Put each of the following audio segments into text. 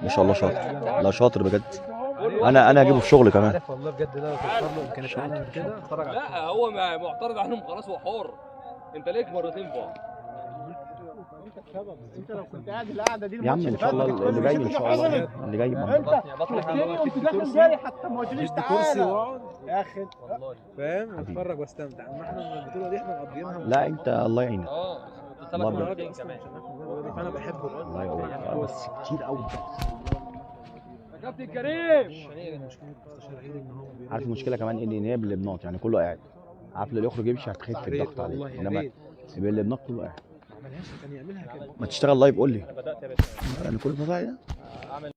ما شاء الله شاطر، لا شاطر بجد. انا هجيبه في شغل كمان. عارف والله بجد، ده لو توفر له امكانيات اعلى من كده اتفرج على. لا هو معترض عنهم خلاص، هو حر. انت ليك مرتين فار. انت لو كنت قاعد القعدة دي يا عم ان شاء الله اللي جاي، ان شاء الله اللي جاي. انت شفتني وانت داخل جاري، حتى ما قلتليش كرسي تعالى واقعد يا اخي فاهم، واتفرج واستمتع. اما احنا البطولة دي احنا مقضيينها. لا انت الله يعينك. اه الله ثلاث يبارك. مرتين كمان. فانا بحبه. الله يقويك، بس كتير قوي. يا كابتن كريم. عارف المشكلة كمان ايه؟ ان هي بالابناط، يعني كله قاعد. عارف اللي يخرج يمشي هتخف الضغط عليه، انما بالابناط كله قاعد. ما عملهاش، كان يعملها كده. ما تشتغل لايف قول لي. انا بدات يا باشا. انا كل بتاعي ده اعمل.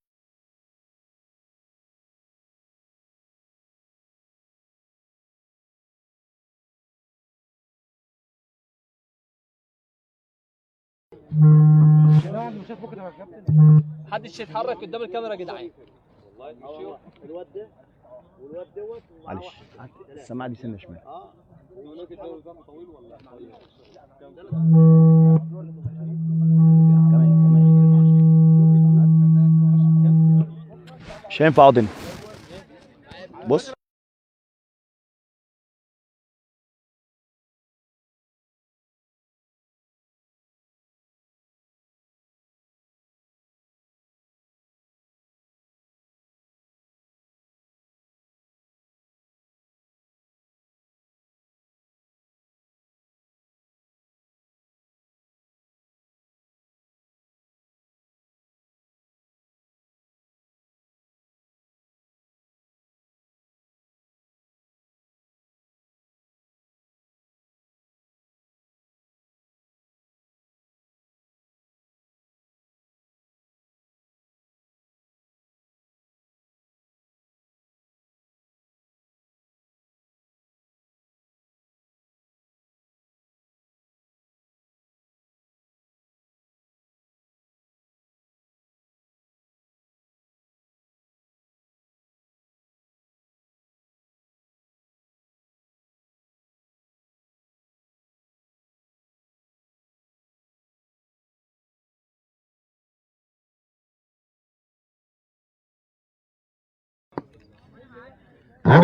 محدش يتحرك قدام الكاميرا يا جدعان. معلش السماعة دي سنة شمال. كمان كمان مش هينفع اقعد هنا. بص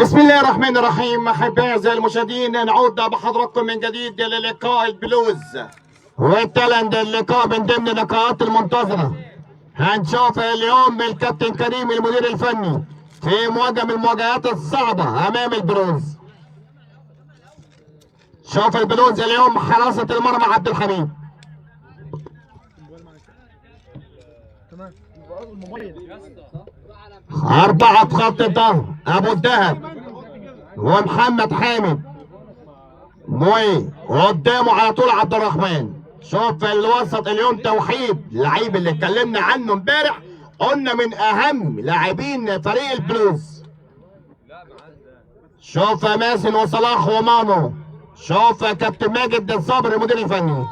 بسم الله الرحمن الرحيم. احبائي اعزائي المشاهدين، نعود بحضراتكم من جديد للقاء البلوز والتالند، اللقاء من ضمن اللقاءات المنتظره. هنشوف اليوم الكابتن كريم المدير الفني في مواجهة من المواجهات الصعبة امام البلوز. شوف البلوز اليوم حراسة المرمى عبد الحميد. أربعة في خط الظهر، أبو الدهب ومحمد حامد موي، قدامه على طول عبد الرحمن. شوف الوسط اليوم توحيد، اللعيب اللي اتكلمنا عنه امبارح، قلنا من أهم لاعبين فريق البلوز. شوف مازن وصلاح ومانو. شوف كابتن ماجد الصابر المدير الفني.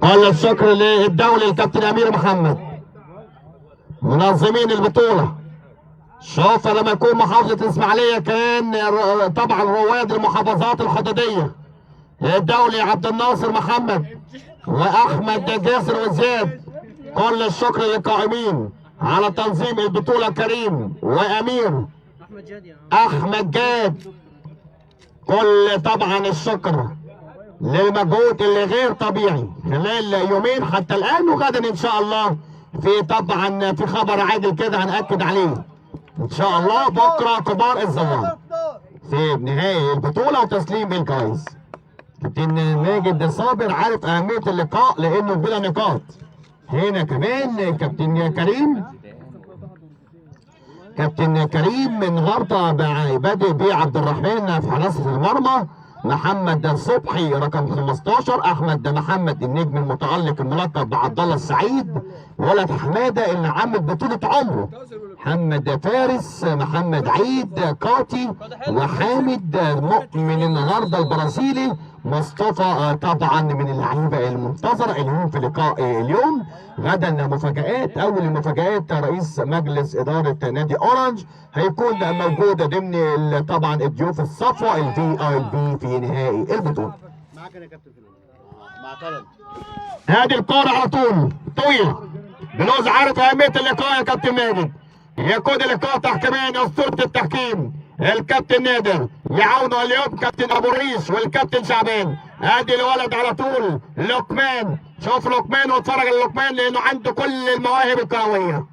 كل الشكر للدولي الكابتن امير محمد، منظمين البطولة. شوف لما يكون محافظة الاسماعيلية كان طبعا رواد المحافظات الحدوديه، الدولي عبد الناصر محمد واحمد جاسر وزياد. كل الشكر للقائمين على تنظيم البطولة، كريم وامير احمد جاد. كل طبعا الشكر للمجهود اللي غير طبيعي خلال يومين حتى الان، وغدا ان شاء الله في طبعا في خبر عاجل كده هنأكد عليه ان شاء الله بكره. كبار الزوار في نهائي البطولة وتسليم الجوائز. كابتن ماجد صابر عارف اهمية اللقاء لانه بلا نقاط. هنا كمان كابتن كريم، كابتن كريم النهارده بادئ بيه عبد الرحمن في حراسة المرمى، محمد صبحي رقم 15، احمد محمد النجم المتالق الملقب بعبد الله السعيد، ولد حمادة اللي عامل بطوله عمره، محمد فارس، محمد عيد قاطي، وحامد مؤمن النهارده البرازيلي، مصطفى طبعا من اللعيبة المنتظره اليوم في لقاء اليوم. غدا مفاجآت، اول المفاجآت رئيس مجلس ادارة نادي اورنج هيكون موجود ضمن طبعا الضيوف الصفوة ال VIP في نهائي البطولة. معاك انا يا كابتن مع تالنت. هادي الكورة على طول طويلة. بلوز عارف اهمية اللقاء يا كابتن ماجد. يقود اللقاء تحكيميا اسطورة التحكيم الكابتن نادر، يعاونه اليوم كابتن ابو الريش والكابتن شعبان. ادي الولد على طول لقمان، شوف لقمان واتفرج على لقمان لانه عنده كل المواهب الكروية.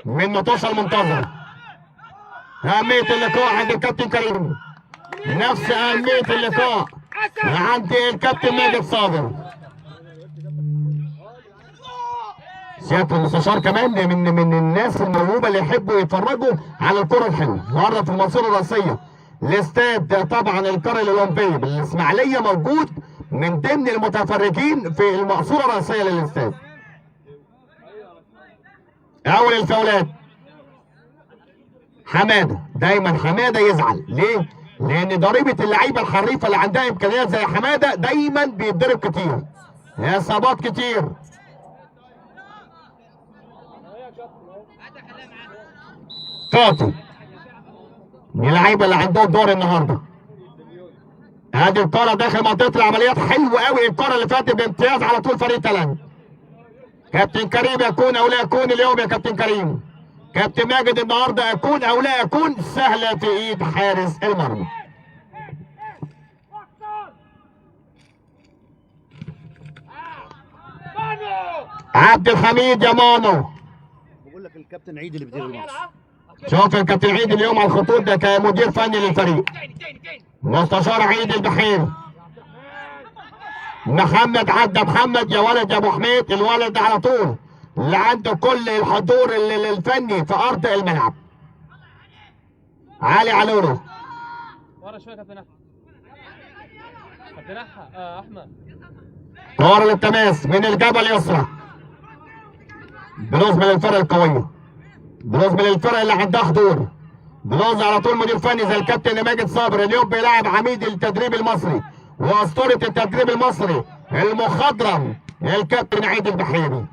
من نتوشه المنتظره. اهمية اللقاء عند الكابتن كريم نفس اهمية اللقاء عند الكابتن ماجد صابر. سيادة المستشار كمان من الناس الموهوبه اللي يحبوا يتفرجوا على الكره الحلوة. النهارده في المنصورة الرئيسية الاستاد طبعا القرية الاولمبية بالاسماعيلية موجود من ضمن المتفرجين في المقصورة الرئيسية للاستاد. اول الفاولات حمادة، دايما حمادة يزعل ليه؟ لان ضريبة اللعيبة الحريفه اللي عندها امكانيات زي حمادة دايما بيتضرب كتير، اصابات كتير. قاتل من اللعيبة اللي عندهم دور النهارده. ادي الكره داخل منطقة العمليات، حلوة قوي الكره اللي فاتت بامتياز على طول فريق تلنت. كابتن كريم يكون او لا يكون اليوم يا كابتن كريم. كابتن ماجد النهارده يكون او لا يكون، سهلة في ايد حارس المرمى. عبد الحميد يا مانو. بقول لك الكابتن عيد اللي بيدير الماتش. شوف الكابتن عيد اليوم على الخطوط ده كمدير فني للفريق. مستشار عيد البحيري. محمد عدى، محمد يا ولد يا ابو حميد، الولد ده على طول اللي عنده كل الحضور الفني في ارض الملعب. علي علولو ورا شوية كابتن احمد. كابتن احمد. كورة للتماس من الجبل اليسرى. بلوز من الفرق القوية، بلوز من الفرق اللي عندها حضور. بلوز على طول مدير فني زي الكابتن ماجد صابر اليوم بيلاعب عميد التدريب المصري واسطوره التدريب المصري المخضرم الكابتن عيد البحيري.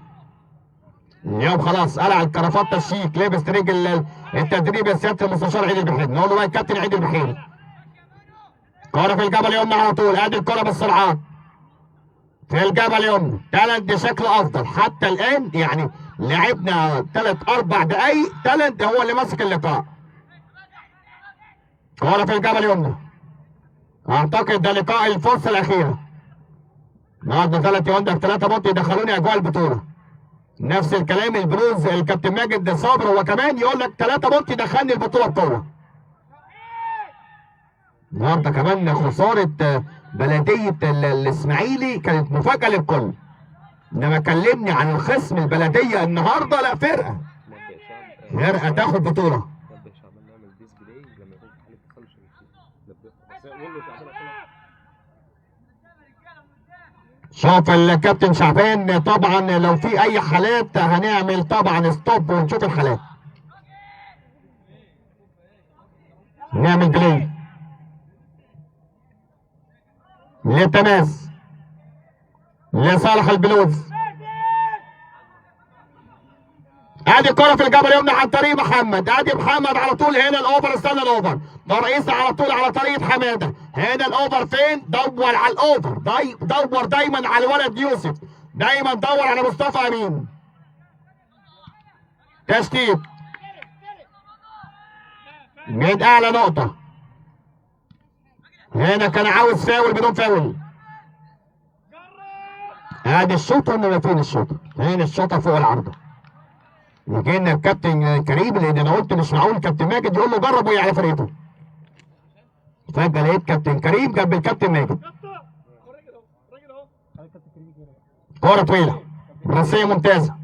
اليوم خلاص قلع الكرافته الشيك، لابس رجل التدريب يا سيادة المستشار عيد البحيري. نقول له بقى الكابتن عيد البحيري. كورة في الجبل يمنى على طول، ادي الكورة بالسرعات في الجبل يمنى. تالنت شكله افضل حتى الان، يعني لعبنا 3-4 دقايق تالنت هو اللي ماسك اللقاء. كورة في الجبل يمنى، اعتقد ده لقاء الفرصة الاخيرة. النهارده 3 يوندك 3 point يدخلوني اجواء البطولة. نفس الكلام البلوز الكابتن ماجد صابر هو كمان يقول لك 3 point يدخلني البطولة بقوة. النهارده كمان خسارة بلديه الاسماعيلي كانت مفاجاة للكل. انما كلمني عن الخصم البلدية النهارده، لا فرقه تاخد بطوله. شوف الكابتن شعبان طبعا لو في اي حالات هنعمل طبعا stop ونشوف الحالات. نعمل play للتماس لصالح البلوز. ادي الكره في الجبل يمنى عن طريق محمد، ادي محمد على طول هنا ال over، استنى ال over ترقيص على طول على طريقه حمادة. هنا ال over فين؟ دور على ال over، دور دايما على الولد يوسف، دايما دور على مصطفى امين. تشتيت من اعلى نقطة. هنا كان عاوز فاول بدون فاول. ادي الشوطه، انما فين الشوطه؟ هنا الشوطه فوق العارضة. يجي لنا الكابتن كريم، لان انا قلت مش معقول كابتن ماجد يقول له جرب وقع على فرقته. فجاة لقيت كابتن كريم جنب الكابتن ماجد. كورة طويلة راسية ممتازة.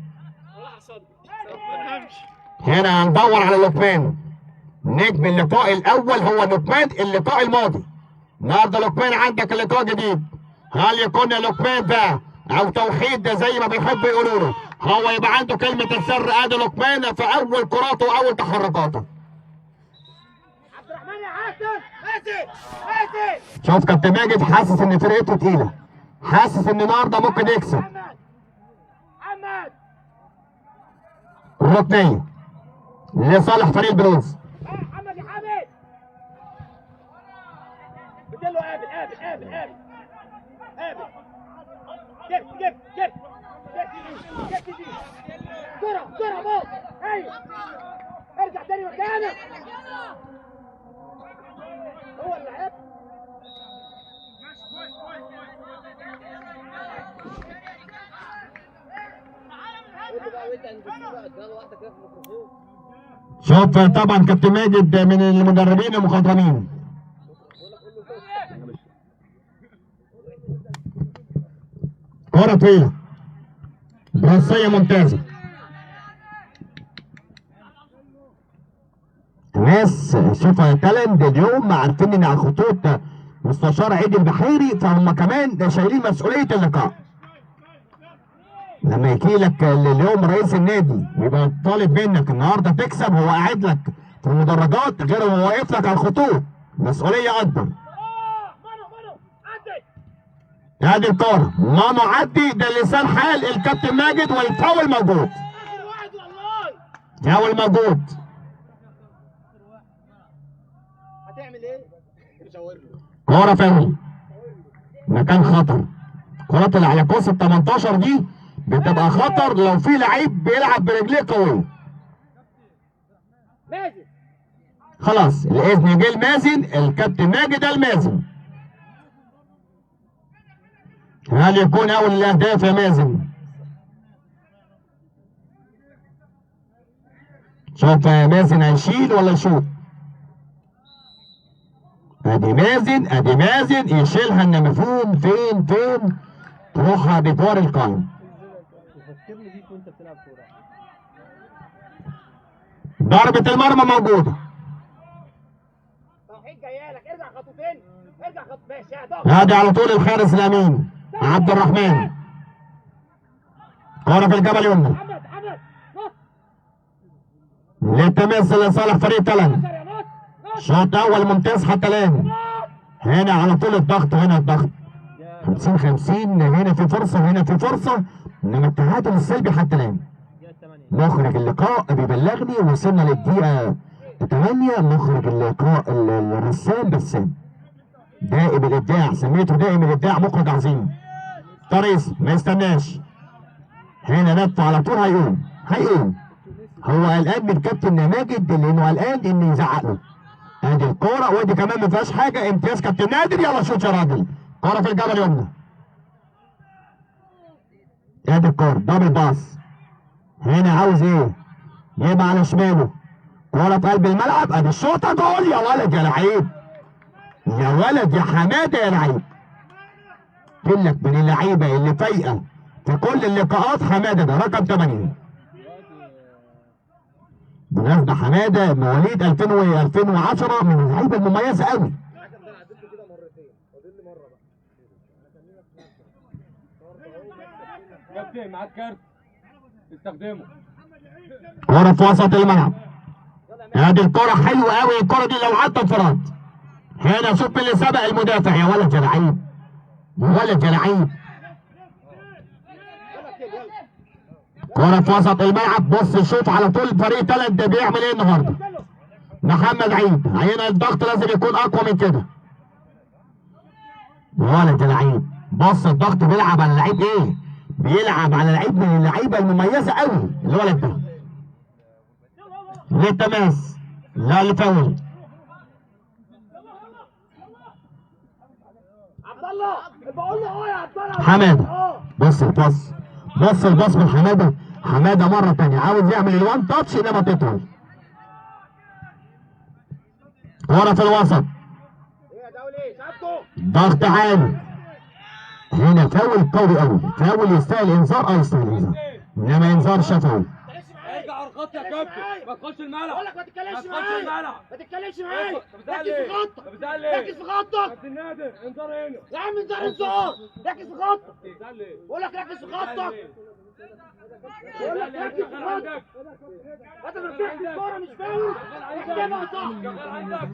هنا هندور على لقمان، نجم اللقاء الاول هو لقمان اللقاء الماضي. النهارده لقمان عندك لقاء جديد، هل يكون لقمان بقى او توحيد ده زي ما بيحبوا يقولوا له، هو يبقى عنده كلمة السر. ادي لقمان في اول كراته واول تحركاته. عبد الرحمن يا حسن. شوف كابتن ماجد حاسس ان فرقته تقيلة، حاسس ان النهارده ممكن يكسب. الركنيه لصالح فريق البلوز. ارجع تاني مكانك. هو اللي عيب. شوف طبعا كابتن ماجد من المدربين المخضرمين. كرة طويلة راسية ممتازة. ناس شوف تالنت اليوم عارفين ان على الخطوط مستشار عيد البحيري، فهم كمان شايلين مسؤولية اللقاء. لما يجي لك اليوم رئيس النادي ويبقى طالب منك النهارده تكسب، هو قاعد لك في المدرجات غير هو واقف لك على الخطوط، مسؤولية اكبر. ادي الكورة مانو عدي، ده لسان حال الكابتن ماجد، والفاول موجود. فاول موجود. كورة فاول، مكان خطر. الكرات اللي على قوس ال 18 دي بتبقى خطر لو في لعيب بيلعب برجليه قوية. خلاص الاذن جه لمازن، الكابتن ماجد المازن. هل يكون اول الاهداف يا مازن؟ شوف يا مازن هيشيل ولا يشوط؟ ادي مازن، ادي مازن يشيلها، انما فين فين فين تروحها بجوار القائم. ضربة المرمى موجودة. ادي على طول الحارس الامين عبد الرحمن. كرة في الجبل اليمنى للتماس لصالح فريق تلن. شوط اول ممتاز حتى الان. هنا على طول الضغط، هنا الضغط 50-50، هنا في فرصة وهنا في فرصة، انما التعادل السلبي حتى الان. مخرج اللقاء بيبلغني وصلنا للدقيقه 8. مخرج اللقاء الرسام بسام، دائم الابداع، سميته دائم الابداع، مخرج عظيم. طريس ما يستناش، هنا نط على طول، هيقوم هيقوم. هو قلقان من كابتن ماجد لانه قلقان ان يزعق له. ادي الكورة، وادي كمان ما فيهاش حاجة، امتياز كابتن نادر. يلا شوت يا راجل. كورة في الجبل اليمنى، ادي الكورة double pass. هنا عاوز ايه؟ يبقى على شماله. كورة في قلب الملعب، ادي الشوطه، جول يا ولد يا لعيب، يا ولد يا حمادة يا لعيب. قلت من اللعيبة اللي فايقه في كل اللقاءات حمادة ده رقم 8. بالمناسبة حمادة مواليد 2010 من اللعيبة المميزة قوي. كابتن معاك كارت استخدمه. كرة في وسط الملعب، ادي الكرة حلوة قوي، الكرة دي لو عدت انفراد. هنا شوف اللي سبق المدافع، يا ولد يا لعيب، يا ولد يا لعيب. كرة في وسط الملعب، بص شوف على طول فريق تلنت بيعمل ايه النهارده. محمد عيد، هنا الضغط لازم يكون اقوى من كده. يا ولد يا لعيب، بص الضغط بيلعب على لعيب ايه؟ بيلعب على لعيب من اللعيبة المميزة قوي الولد ده. للتماس، لا لفاول. حمادة، بص الباص، بص الباص من حمادة. حمادة مرة ثانية عاوز يعمل ال one touch انما تطول. كرة في الوسط، ضغط عالي. هنا فاول قوي قوي، فاول يستاهل انذار، يستاهل انذار، انما انذار شفوي. ارجع ارقص يا كابتن، ما تخش الملعب. بقول لك ما تتكلمش معايا، ما تتكلمش معايا، ركز في خطك، ركز في خطك. كابتن نادر انذار هنا يا عم، انذار انذار، ركز في خطك. بقول لك ركز في خطك، بقول لك ركز في خطك. انت ما بتحسب الكورة مش فاول، احسبها صح.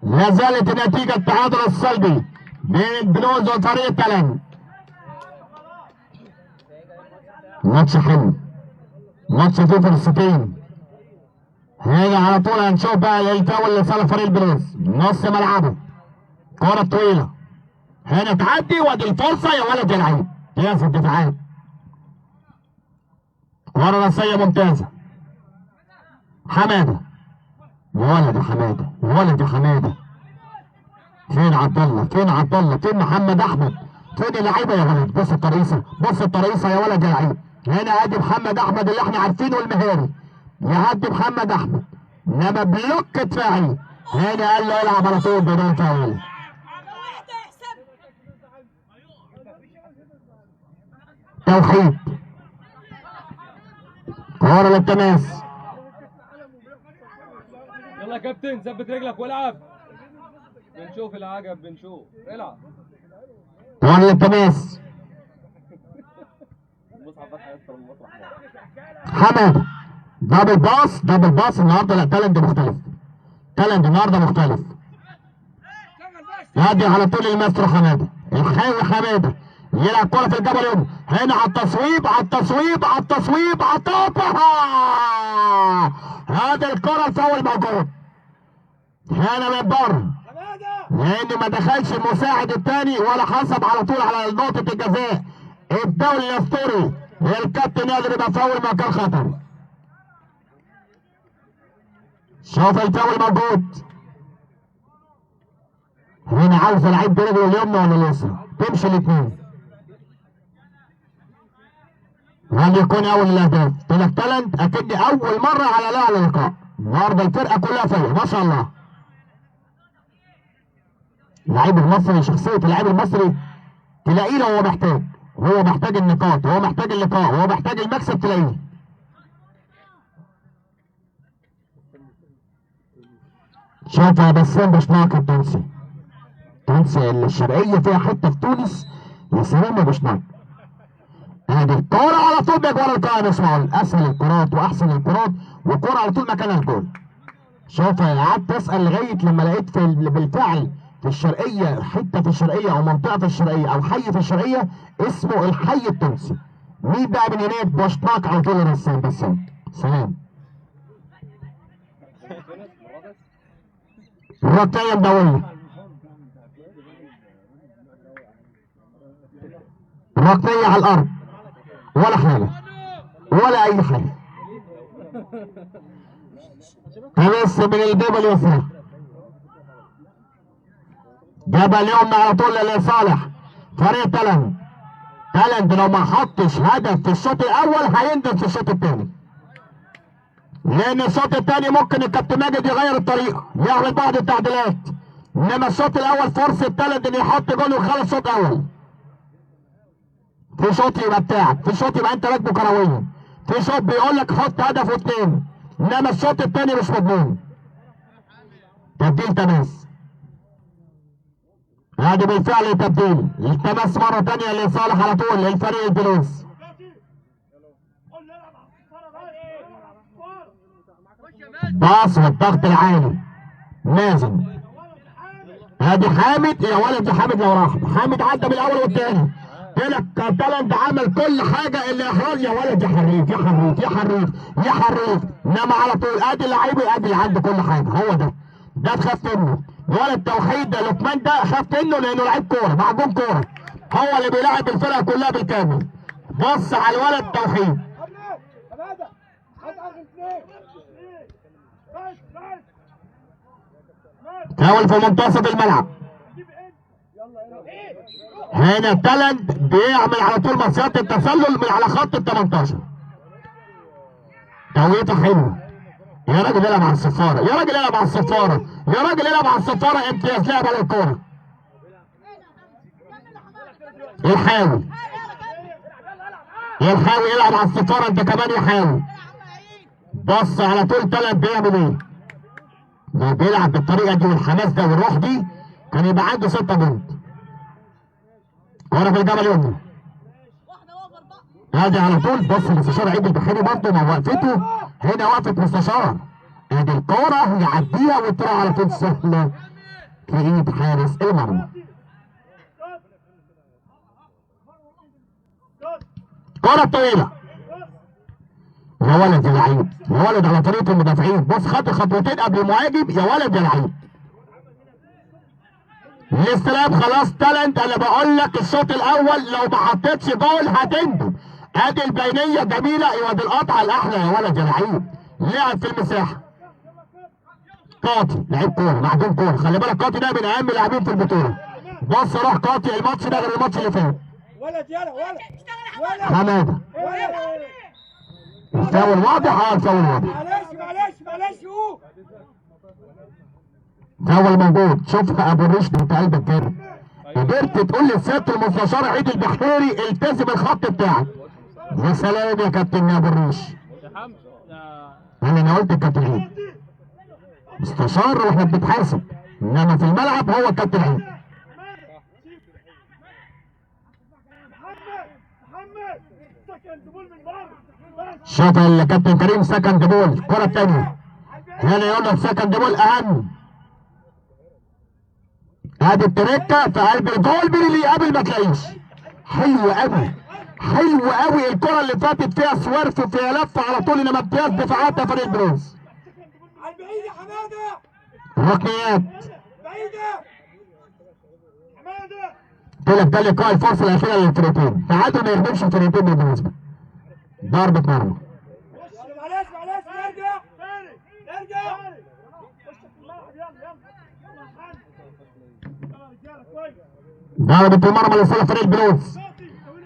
لا زالت النتيجة التعادل السلبي بين البلوز وفريق تالنت. ماتش حلو، ماتش فيه فرصتين. هنا على طول هنشوف بقى الفاول اللي صالح فريق البلوز، نص ملعبه، كرة طويلة هنا تعدي، وادي الفرصة يا ولد يا لعيب، يا الدفاعات، كرة راسية ممتازة. حمادة، يا ولد يا حمادة، يا ولد يا حمادة، فين عبد الله؟ فين عبد الله؟ فين محمد احمد؟ فين اللعيبة يا ولد؟ بص الترقيصه، بص الترقيصه يا ولد يا لعيب. هنا ادي محمد احمد اللي احنا عارفينه المهاري، يعدي محمد احمد، انما block دفاعي. هنا قال له العب على طول بدون فاول. توحيد، كورة للتماس. يلا يا كابتن ثبت رجلك والعب، بنشوف العجب، بنشوف، العب. كورة للتماس. حمادة، double pass، double pass النهارده. لا تالنت مختلف، تالنت النهارده مختلف. يعدي على طول الماسترو حمادة، الحاوي حمادة يلعب كرة في الجبل اليمنى. هنا على التصويب، على التصويب، على التصويب، على الطابها. هذه الكرة الفاول موجود هنا من بره، لأن ما دخلش المساعد الثاني ولا حسب على طول على نقطة الجزاء. الدولي الأسطوري الكابتن يقدر يبقى فاول مكان خطر. شوف الفاول موجود هنا، عاوز لعيب برجله اليمنى ولا اليسرى، تمشي الاثنين. هل يكون اول الاهداف؟ طلع تالنت اكيد اول مرة على لا اللقاء النهارده، الفرقة كلها فايقه ما شاء الله. اللاعب المصري، شخصية اللاعب المصري تلاقيه لو هو محتاج، هو محتاج النقاط، هو محتاج اللقاء، هو محتاج المكسب، تلاقيه. شوف يا بسام بوشناك التونسي، تونس الشرقية فيها حتة في تونس، يا سلام يا بوشناك. ادي الكورة على طول بجوار القائم اسماعيل، اسهل الكرات واحسن الكرات، والكوره على طول مكانها الجول. شوف قعدت اسال لغاية لما لقيت في بالفعل في الشرقية، حتة في الشرقية او منطقة في الشرقية او حي في الشرقية اسمه الحي التونسي. مين بقى من هناك؟ بوشناك على طول الرسام. بسام سلام. الركنيه الدولية، الركنيه على الارض، ولا حاجة ولا اي حاجة. تمس من الجبل اليسرى، جبل يمنى على طول لصالح فريق تالنت. تالنت لو ما حطش هدف في الشوط الاول هيندم في الشوط الثاني، لان الشوط الثاني ممكن الكابتن ماجد يغير الطريقة، يعمل بعض التعديلات، انما الشوط الاول فرصة تالنت ان يحط جول ويخلص الشوط الاول. في شوط يبقى بتاعك، في شوط يبقى انت راكبه كرويا، في شوط بيقول لك حط هدف واثنين، انما الشوط الثاني مش مضمون. تبديل تماس، ادي بالفعل تبديل التماس مرة ثانية لصالح على طول للفريق البلوز. باص والضغط العالي، مازن، ادي حامد يا ولد يا حامد، لو راح حامد عدى بالاول والثاني. تالنت عمل كل حاجة الا احراز يا ولد يا حريف يا حريف يا حريف يا حريف، انما على طول ادي اللعيب، ادي اللي عنده كل حاجة، هو ده، ده تخاف منه. ولد توحيد ده لقمان ده خاف منه لانه لعيب كورة، معجون كورة، هو اللي بيلعب الفرقة كلها بالكامل. بص على الولد توحيد. فاول في منتصف الملعب. هنا تالنت بيعمل على طول مصيدة التسلل من على خط ال 18. توقيته حلو. يا راجل العب على الصفاره، يا راجل العب على الصفاره، يا راجل العب على الصفاره، امتياز لعب على الكورة. الحاوي، الحاوي يلعب على الصفاره، انت كمان يا حاوي. بص على طول تالنت بيعمل ايه؟ لو بيلعب بالطريقة دي والحماس ده والروح دي كان يبقى عنده 6 بونت. ورا في الجبل اليمنى. ادي على طول بص المستشار عيد البحيري برضه ما وقفته هنا، وقفت مستشار. ادي الكورة يعديها وتروح على طول سهلة. في ايد حارس المرمى. كرة طويلة يا ولد يا لعيب، يا ولد على طريقة المدافعين، بص خد خطوتين قبل المهاجم، يا ولد يا لعيب. الاستلام خلاص تالنت. انا بقول لك الشوط الاول لو ما حطيتش جول هتندم. ادي البينية جميلة، ايوه دي القطعة الاحلى يا ولد يا لعيب. لعب في المساحة. قاطي لعيب كورة، معدوم كورة، خلي بالك قاطي ده من اهم اللاعبين في البطولة. بص راح قاطي الماتش ده غير الماتش اللي فات. ولد يلا ولد حمادة الفاول واضح، الفاول واضح. معلش معلش معلش فاول موجود. شوف ابو الرشد انت قلبك جامد، قدرت تقول لسياده المستشار عيد البحيري التزم الخط بتاعك. يا سلام يا كابتن يا ابو الريش. انا قلت الكابتن عيد مستشار واحنا بنتحاسب، انما في الملعب هو الكابتن عيد. شاط الكابتن كريم second ball، الكرة الثانية هنا يقول لك second ball اهم. ادي التركة في قلب الجول بيلي قبل ما تلاقيش. حلو قوي حلو قوي الكرة اللي فاتت فيها swerve وفيها لفة على طول، انما امتياز دفاعات فريق البلوز. على البعيد يا حمادة، ركنيات بعيدة حمادة. طلع ده لقاء الفرصة الأخيرة للفريقين، تعادل ما يخدمش الفريقين بالمناسبة. ضربة مرمى. معلش معلش نرجع نرجع. ضربة المرمى لصالح فريق البلوز.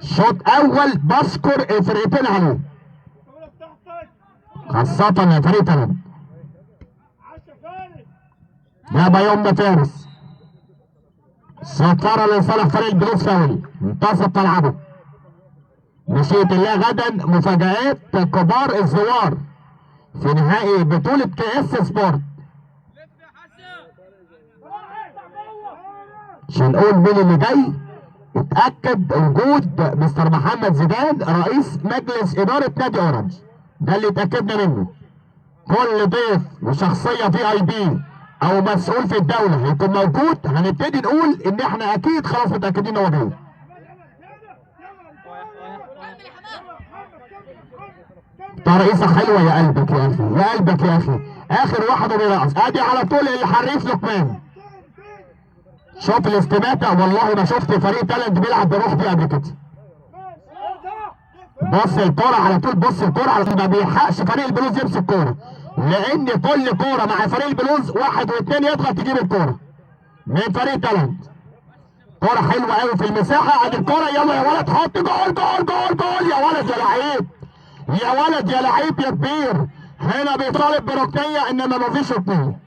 شوط أول بشكر الفرقتين عليه، خاصة فريق تالنت. جاب يوم فارس سيطرة لصالح فريق البلوز، فاول منتصف ملعبه. مشيئة الله غدا مفاجآت كبار الزوار في نهائي بطولة كأس سبورت. عشان نقول مين اللي جاي، اتأكد وجود مستر محمد زيدان رئيس مجلس إدارة نادي أورنج، ده اللي اتأكدنا منه. كل ضيف وشخصية VIP أو مسؤول في الدولة يكون موجود، هنبتدي نقول إن إحنا أكيد خلاص متأكدين إن هو جاي. ترقيصة حلوة يا قلبك يا أخي، يا قلبك يا أخي، آخر واحد وبيرقص، أدي على طول الحريف لقمان. شوف الاستماتة، والله ما شفت فريق تالنت بيلعب بروح دي قبل كده. بص الكورة على طول، بص الكورة على طول، ما بيلحقش فريق البلوز يمسك كورة، لأن كل كورة مع فريق البلوز واحد واثنين يضغط تجيب الكورة من فريق تالنت. كورة حلوة قوي في المساحة، ادي الكورة، يلا يا ولد حط جول جول جول جول يا ولد يا لعيب، يا ولد يا لعيب يا كبير. هنا بيطالب بركنية انما مفيش ركنية.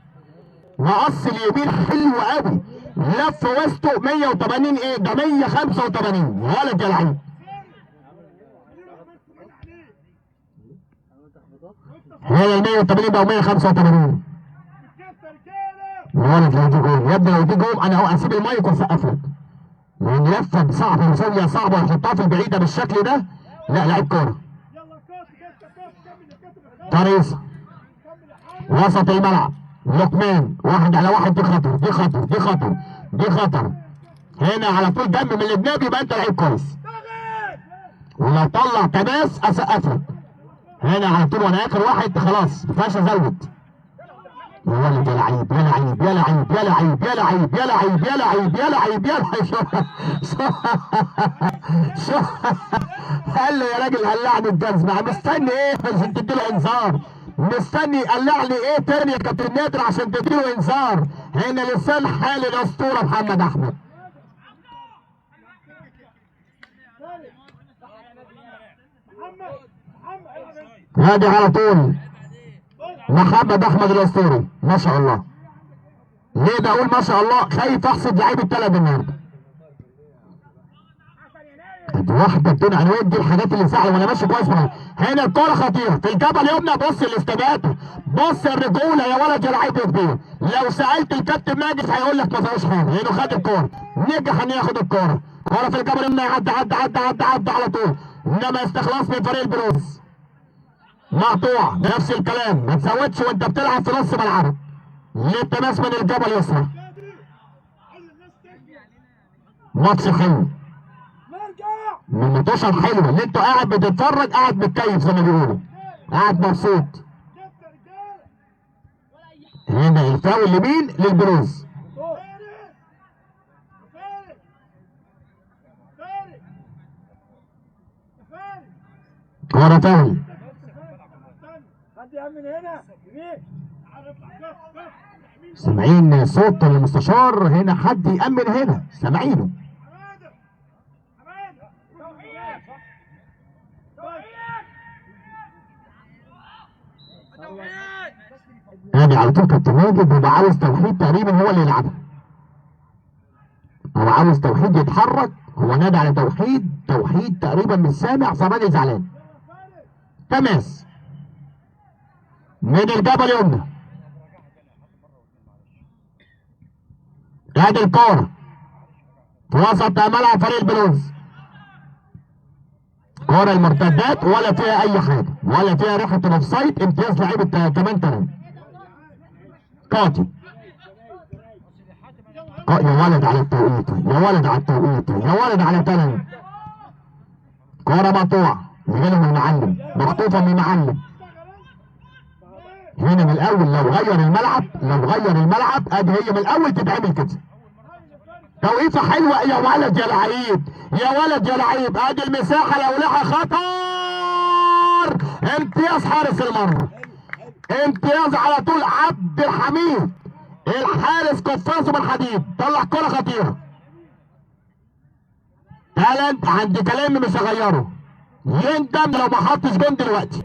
مقص اليمين حلو قوي، لف وسطه 180 ايه ده 185، يا ولد يا لعيب. هنا ال 180 بقى 185. يا ولد لو دي جول يا ابني، لو دي جول انا اهو اسيب المايك واسقف لك. لان لفه صعبة وزاويه صعبة ويحطها في البعيدة بالشكل ده، لا لعيب كورة. تريسة وسط الملعب، لقمان واحد على واحد، دي خطر دي خطر دي خطر دي خطر. هنا على طول دم من الجناب، يبقى انت لعيب كويس. ولو طلع تماس اسقف لك. هنا على طول وانا اخر واحد خلاص ما فيهاش ازود. يا ولد يا لعيب يا لعيب يا لعيب يا لعيب يا لعيب يا لعيب يا لعيب يا لعيب يا لعيب. شو قال له يا راجل قلعني الجزمة، مستني ايه عشان تديله انذار؟ مستني قلعني ايه تاني يا كابتن نادر عشان تديله انذار؟ هنا لسان حال الاسطورة محمد احمد. هادي على طول محمد احمد الاسطوري، ما شاء الله. ليه بقول ما شاء الله؟ خايف احسد لعيب التلات النهارده. واحدة بدون عنوان، دي الحاجات اللي سهلة وانا ماشي كويس معاها. هنا الكورة خطيرة في الجبل يمنى، بص الاستماته، بص الرجولة يا ولد يا لعيب يا كبير. لو سالت الكابتن ماجد هيقول لك ما فيهاش حاجة، لانه خد الكورة، نجح ان ياخد الكورة. كورة في الجبل يمنى، عدى عدى عدى عدى عدى على طول، انما استخلاص من فريق البلوز. مقطوع نفس الكلام، ما تزودش وانت بتلعب في نص ملعبك. للتماس من الجبل يسرى. ماتش حلو من الماتشات الحلوة اللي انت قاعد بتتفرج، قاعد متكيف زي ما بيقولوا، قاعد مبسوط. هنا الفاول لمين؟ للبلوز. كورة فاول. سامعين صوت المستشار هنا، حد يأمن هنا، سامعينه. ادي على طول كابتن ماجد بيبقى عاوز توحيد تقريبا هو اللي يلعبها. هو عاوز توحيد يتحرك، هو نادى على توحيد، توحيد تقريبا مش سامع، فالراجل زعلان. تماس من الجبل يمنى. ادي الكورة في وسط ملعب فريق البلوز. كورة المرتدات ولا فيها اي حاجة، ولا فيها ريحه ال offside. امتياز لعيبة كمان تمام. قاطي يا ولد على التوقيت، يا ولد على التوقيت، يا ولد على تلن. كورة مقطوعة يجيلهم المعلم، مخطوفه من المعلم. هنا من الاول لو غير الملعب، لو غير الملعب ادي هي من الاول تتعمل كده. توقيفه حلوة يا ولد يا لعيب، يا ولد يا لعيب. ادي المساحة لو لها خطر. امتياز حارس المرمى، امتياز على طول عبد الحميد الحارس، قفازه بالحديد، طلع كره خطيرة. تالنت عند كلامي مش هغيره، يندم لو ما حطش جون دلوقتي.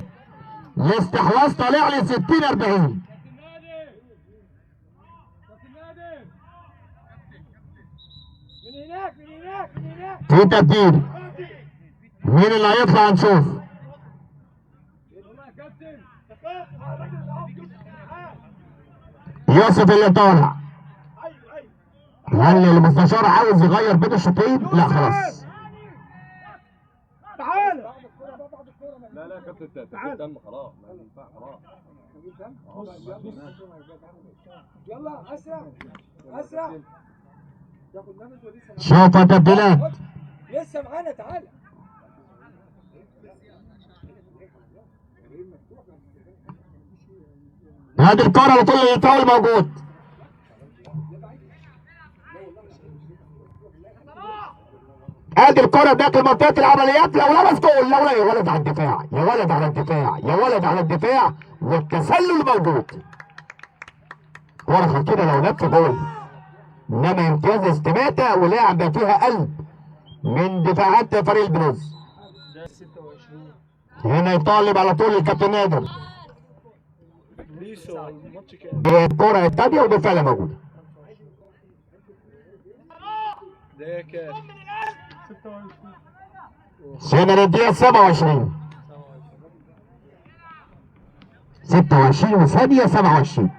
الاستحواذ طالع لي 60-40. في تبديل، مين اللي هيطلع نشوف. يوسف اللي طالع. هل المستشار عاوز يغير بين الشوطين؟ لا خلاص. لا لا كابتن دم خلاص، ما ينفع خلاص. يلا اسرع اسرع. شوف التبديلات لسه معانا، تعالى. هذه الكرة على طول الفاول موجود. ادي الكرة داخل منطقة العمليات، لو لمس جول، لو لا يا ولد على الدفاع، يا ولد على الدفاع، يا ولد على الدفاع، والتسلل موجود. كرة خطيرة لو لف جول، انما امتياز استماتة ولعبة فيها قلب من دفاعات فريق البلوز. هنا يطالب على طول الكابتن نادر. الكرة الثانية وبالفعل موجودة. سنة الدقيقة 27، 26 وثانية 27.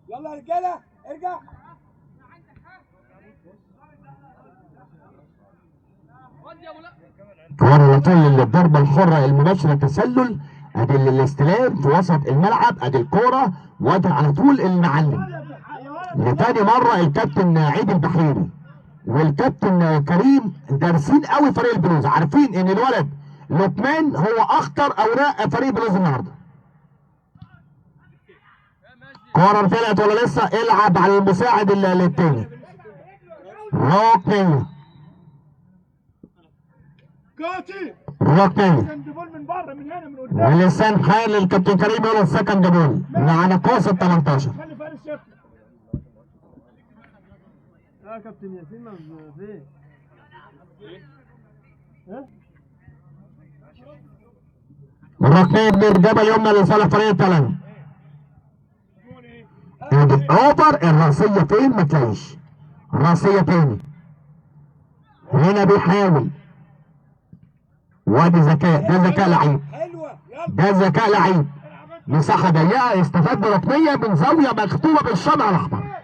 يلا يا رجالة ارجع. كورة على طول للضربة الحرة المباشرة تسلل. ادي الاستلام في وسط الملعب، ادي الكورة وادي على طول المعلم. لتاني مرة الكابتن عيد البحيري والكابتن كريم دارسين قوي فريق البلوز، عارفين ان الولد لقمان هو اخطر اوراق فريق بلوز النهارده. كورة طلعت ولا لسه؟ العب على المساعد التاني. ركنية، ركنية ولسان حال للكابتن كريم يقول ال second ball من على قوس ال 18. يا كابتن ياسين ما فين؟ الركنية من الجبل يمنى لصالح فريق التلن. over الراسية فين؟ ما تلاقيش الراسية تاني. هنا بيحاول، وادي ذكاء، ده ذكاء لعيب، ده ذكاء لعيب. مساحة ضيقة استفاد بركنية من زاوية مكتوبة بالشمع الأحمر.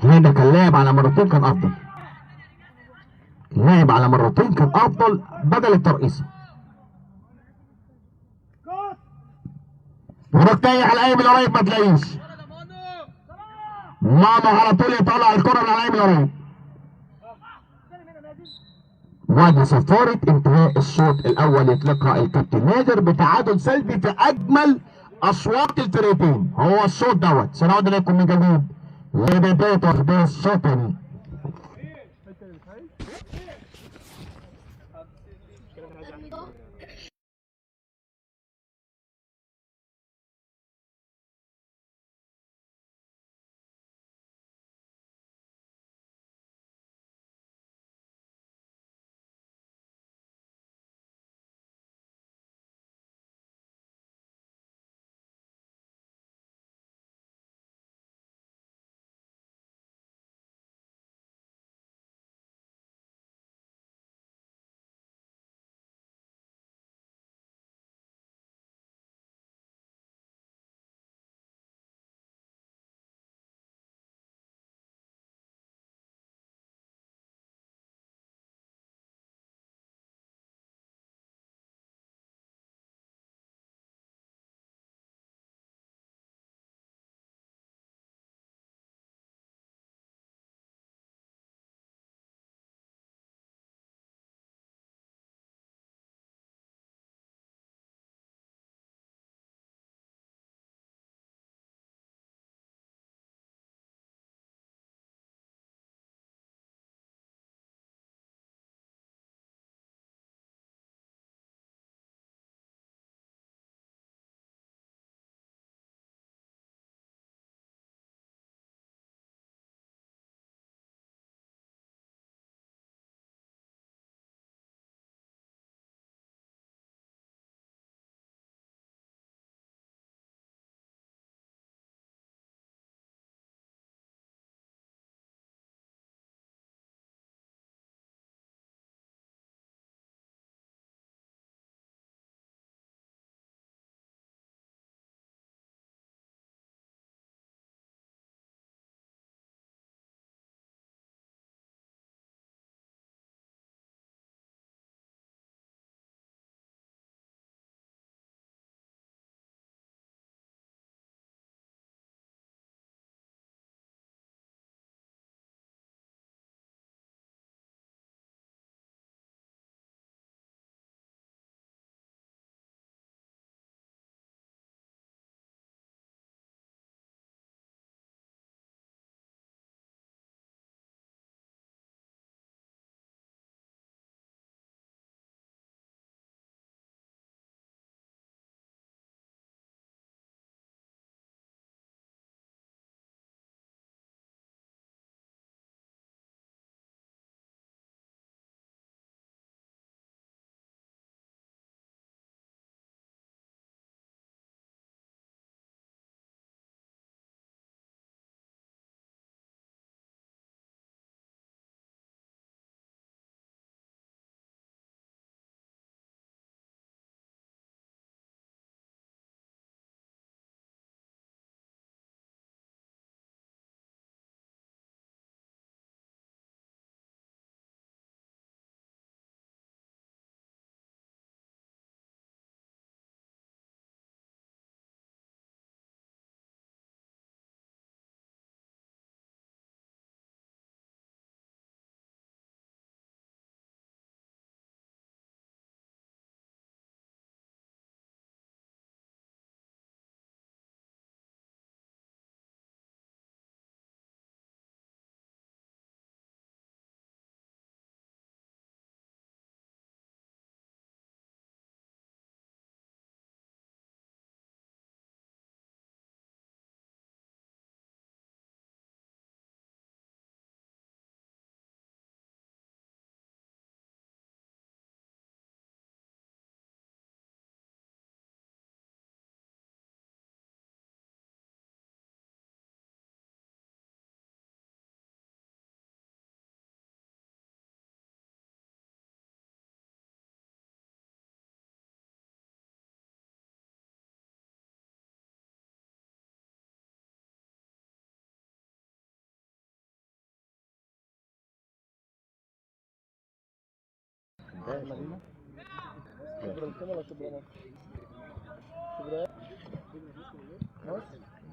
هنا كان لاعب على مرتين كان افضل، لاعب على مرتين كان افضل بدل الترقيصه. وراك تاني على الايمن القريب ما تلاقيش. مانو على طول يطلع الكره من على الايمن القريب. وادي صفارة انتهاء الشوط الاول يطلقها الكابتن نادر بتعادل سلبي في اجمل اشواط الفريقين، هو الشوط دوت. سنعود اليكم من جديد لبداية احداث الشوط الثاني.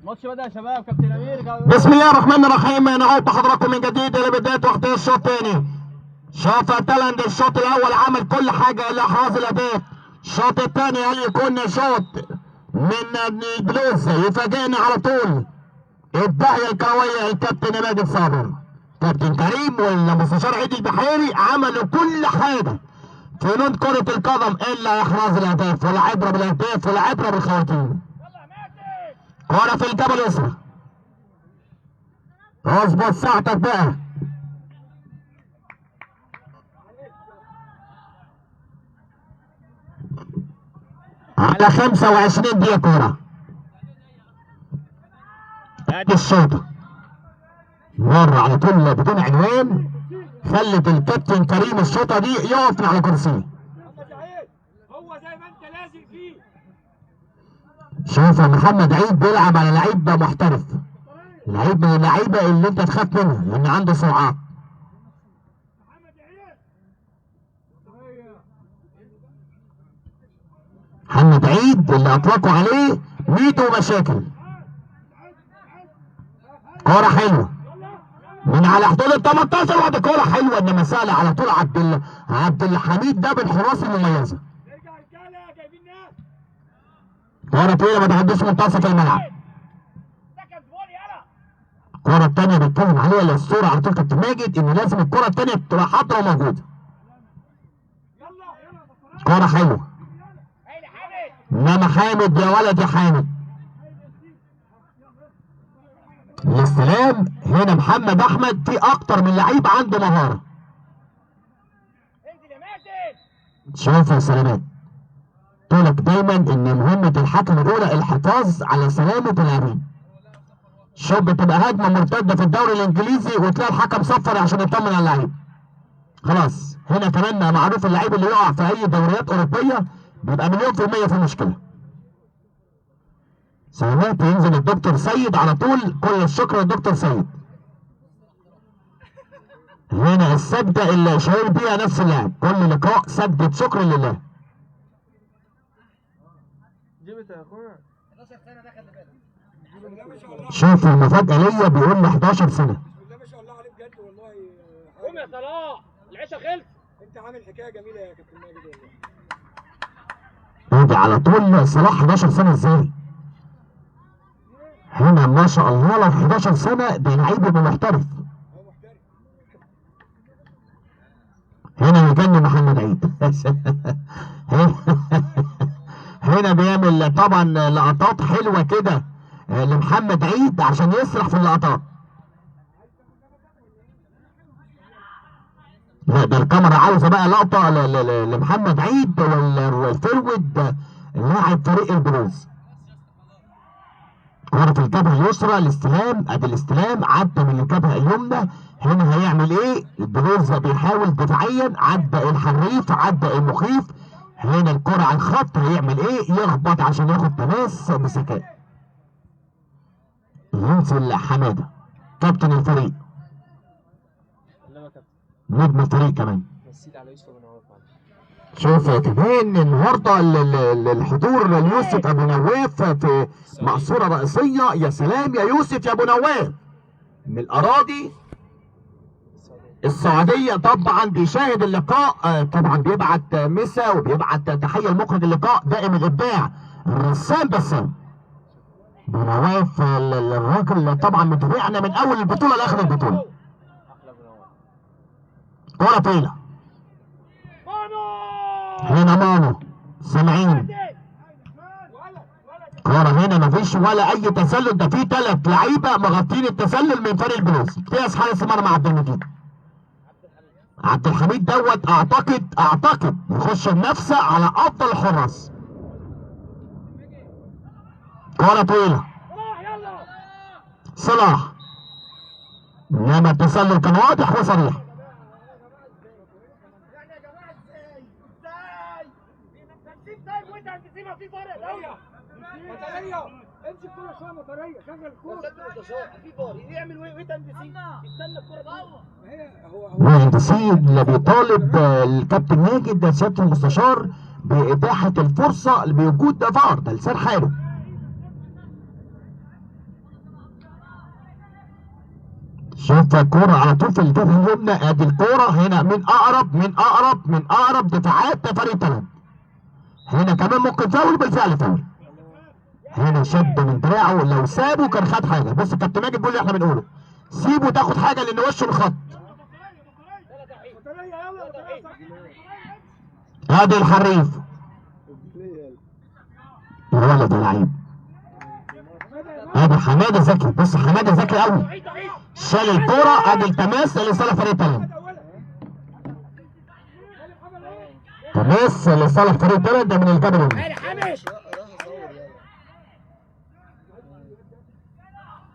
الماتش بدأ يا شباب. كابتن امير، بسم الله الرحمن الرحيم. نعود بحضراتكم من جديد الى بداية واحدة الشوط الثاني. شوف تالند الشوط الاول عمل كل حاجة الا احراز الاهداف. الشوط الثاني هل يكون شوط من البلوز يفاجئنا على طول؟ الداهيه الكروية الكابتن ماجد صابر، كابتن كريم والمستشار عيد البحيري عملوا كل حاجة فنون كره القدم الا احراز الاهداف، ولا عبره بالاهداف ولا عبره بالخواتيم. كرة في الجبل اليسرى، اظبط ساعتك بقى. على 25 دقيقة كورة. ادي الشوطة مرة على طول بدون عنوان، خلت الكابتن كريم الشوطة دي يقف على كرسيه. هو زي ما انت لازق فيه. شوف محمد عيد بيلعب على لعيب محترف، لعيب من اللعيبة اللي انت تخاف منها لان عنده سرعات. محمد عيد اللي اطلقوا عليه ميدو مشاكل. كورة حلوة من على حدود ال 18، وادي كورة حلوة انما سهلة على طول. عبد الحميد ده من الحراس المميزة. كورة طويلة ما تعديش منتصف الملعب. الكورة الثانية بيتكلم عليها الاسطورة على طول كابتن ماجد ان لازم الكورة الثانية تبقى حاضره وموجودة. كورة حلوة انما حامد يا ولد يا حامد. الاستلام هنا محمد احمد، في اكتر من لعيب عنده مهارة. شوف يا سلامات، قلت دايما ان مهمة الحكم الاولى الحفاظ على سلامه اللاعبين. شوف بتبقى هجمة مرتدة في الدوري الانجليزي وتلاقي الحكم صفر عشان يطمن على اللعيب. خلاص هنا كمان معروف اللعيب اللي يقع في اي دوريات اوروبية بيبقى 1,000,000% في مشكلة. سلامات. ينزل الدكتور سيد على طول، كل الشكر للدكتور سيد. هنا السجدة اللي شايل بيها نفس اللاعب كل لقاء، سجدة شكر لله. شوف المفاجأة ليا، بيقول لي 11 سنة. ما شاء الله عليه بجد والله. قوم يا صلاح، العشاء خلص. انت عامل حكاية جميلة يا كابتن ماجد والله. ادي على طول صلاح 11 سنة ازاي؟ هنا ما شاء الله لو 11 سنة ده لعيب يبقى محترف. هنا يجنن محمد عيد. هنا بيعمل طبعا لقطات حلوة كده لمحمد عيد عشان يسرح في اللقطات. لا ده الكاميرا عاوزه بقى لقطة لمحمد عيد والفرود لاعب فريق البلوز. كرة في الجبهة اليسرى، الاستلام، ادي الاستلام عدى من الجبهة اليمنى. هنا هيعمل ايه؟ البلوز بيحاول دفاعيا، عدى الحريف، عدى المخيف. هنا الكرة على الخط، هيعمل ايه؟ يخبط عشان ياخد تماس بذكاء. ينزل حمادة كابتن الفريق، نجم الفريق كمان. شوف كمان النهارده الحضور ليوسف ابو نواف في مقصورة رئيسية. يا سلام يا يوسف يا ابو نواف من الاراضي السعودية، طبعا بيشاهد اللقاء، طبعا بيبعت مسا وبيبعت تحية لمخرج اللقاء دائم الابداع الرسام بسام ابو نواف. الراجل طبعا متابعنا من اول البطولة لاخر البطولة. كره طويلة هنا مانو، سامعين كورة هنا مفيش ولا أي تسلل، ده في 3 لعيبة مغطين التسلل من فريق البلوز. قياس حارس المرمى عبد المجيد، عبد الحميد دوت أعتقد يخش المنافسة على أفضل الحراس. كورة طويلة صلاح، إنما التسلل كان واضح وصريح. امسك كورة شوية مطريه، شغل الكورة. في فار يعمل ويتن مهندسين اللي بيطالب الكابتن ماجد ده سيادة المستشار باتاحه الفرصة بوجود ده فار، ده لسان حاله. شوف الكورة على طول في الجبهة اليمنى، ادي الكورة هنا من اقرب من اقرب من اقرب دفاعات فريق تلنت. هنا كمان ممكن فاول، بالفعل فاول. هنا شد من دراعه، لو سابه كان خد حاجة. بص الكابتن ماجد بيقول اللي احنا بنقوله، سيبه تاخد حاجة لان وشه الخط. ادي الحريف الولد اللعيب، ادي حمادة زكي. بص حمادة زكي قوي، شال الكورة، ادي التماس لصالح فريق تلنت. تماس لصالح فريق تلنت ده من الجبل.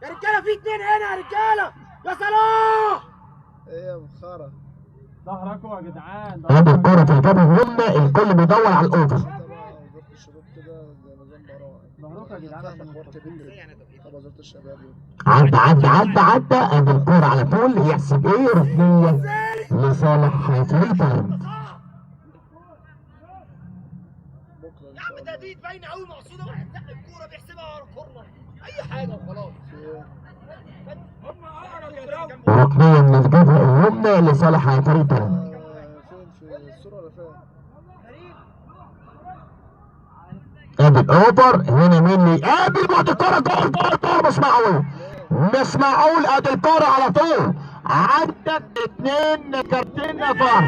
يا رجاله في اتنين هنا يا رجاله، يا صلاح. ايه يا بخاره ظهركم يا جدعان. ادي الكورة في الجبهة اليمنى، الكل بيدور على ال over. عدى عدى عدى عدى، ادي الكورة على طول، يحسب ايه؟ ركنيه لصالح فريق تلنت. يا عم ده دي باينة قوي، مقصوده، واحد زق الكورة بيحسبها ورا corner، اي حاجة وخلاص. ركنيه من الجبهة اليمنى لصالح فريق تلنت. ادي ال over هنا، مين اللي يقابل بعد الكورة؟ جول جول جول، مش معقول مش معقول. ادي الكورة على طول، عندك اتنين كارتين فار.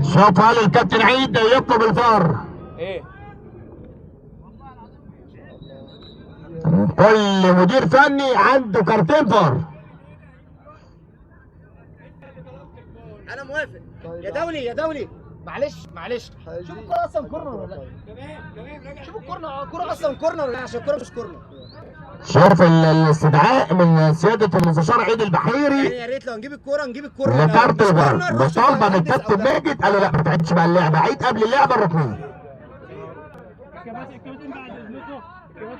شوف هل الكابتن عيد يطلب الفار؟ ايه كل مدير فني عنده كارتين فار. انا موافق يا دولي يا دولي، معلش معلش، شوف الكرة اصلا corner ولا لا؟ شوف الكورة، الكرة اصلا corner ولا لا؟ عشان الكرة مش corner. شوف الاستدعاء من سيادة المستشار عيد البحيري، يعني يا ريت لو نجيب الكورة نجيب الكورة. لكارت الفار، مطالبة من الكابتن ماجد، قالوا لا ما تعيدش بقى اللعبة، عيد قبل اللعبة الركنية.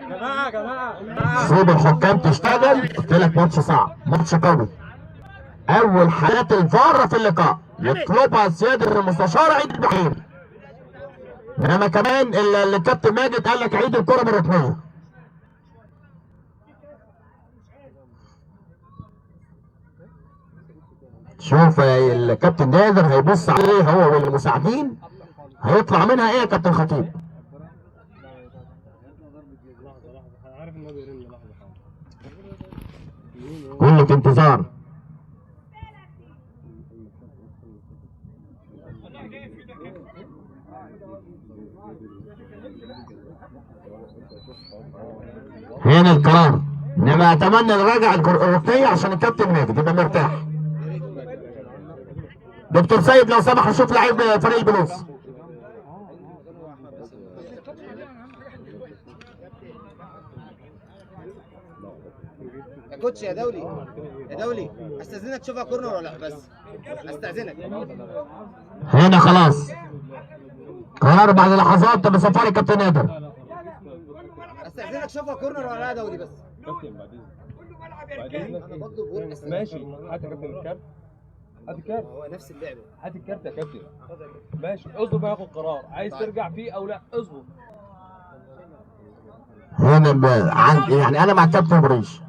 جماعة جماعة سيب الحكام تشتغل، قلت لك ماتش صعب، ماتش قوي. أول حالات الفار في اللقاء يطلبها سيادة المستشار عيد البحيري. إنما كمان الكابتن ماجد قال لك عيد الكرة بالركنية. شوف الكابتن نادر هيبص عليه هو والمساعدين، هيطلع منها ايه يا كابتن خطيب؟ كله في انتظار. هنا القرار، انما اتمنى نراجع الركنيه عشان الكابتن ماجد يبقى مرتاح. دكتور سيد لو سمح نشوف لعيب فريق البلوز. يا coach يا دولي يا دولي، استاذنك تشوفها corner ولا لا؟ بس استاذنك. هنا خلاص قرار بعد لحظات بصفار الكابتن نادر. استاذنك شوفها corner ولا لا يا دولي؟ بس كابتن بعد اذنك، بعد اذنك. ماشي، هات يا كابتن الكارت، هات الكارت، هو نفس اللعبة، هات الكارت يا كابتن. ماشي، اصبر بقى ياخد قرار، عايز ترجع فيه او لا اصبر. هنا يعني انا مع الكابتن بريش،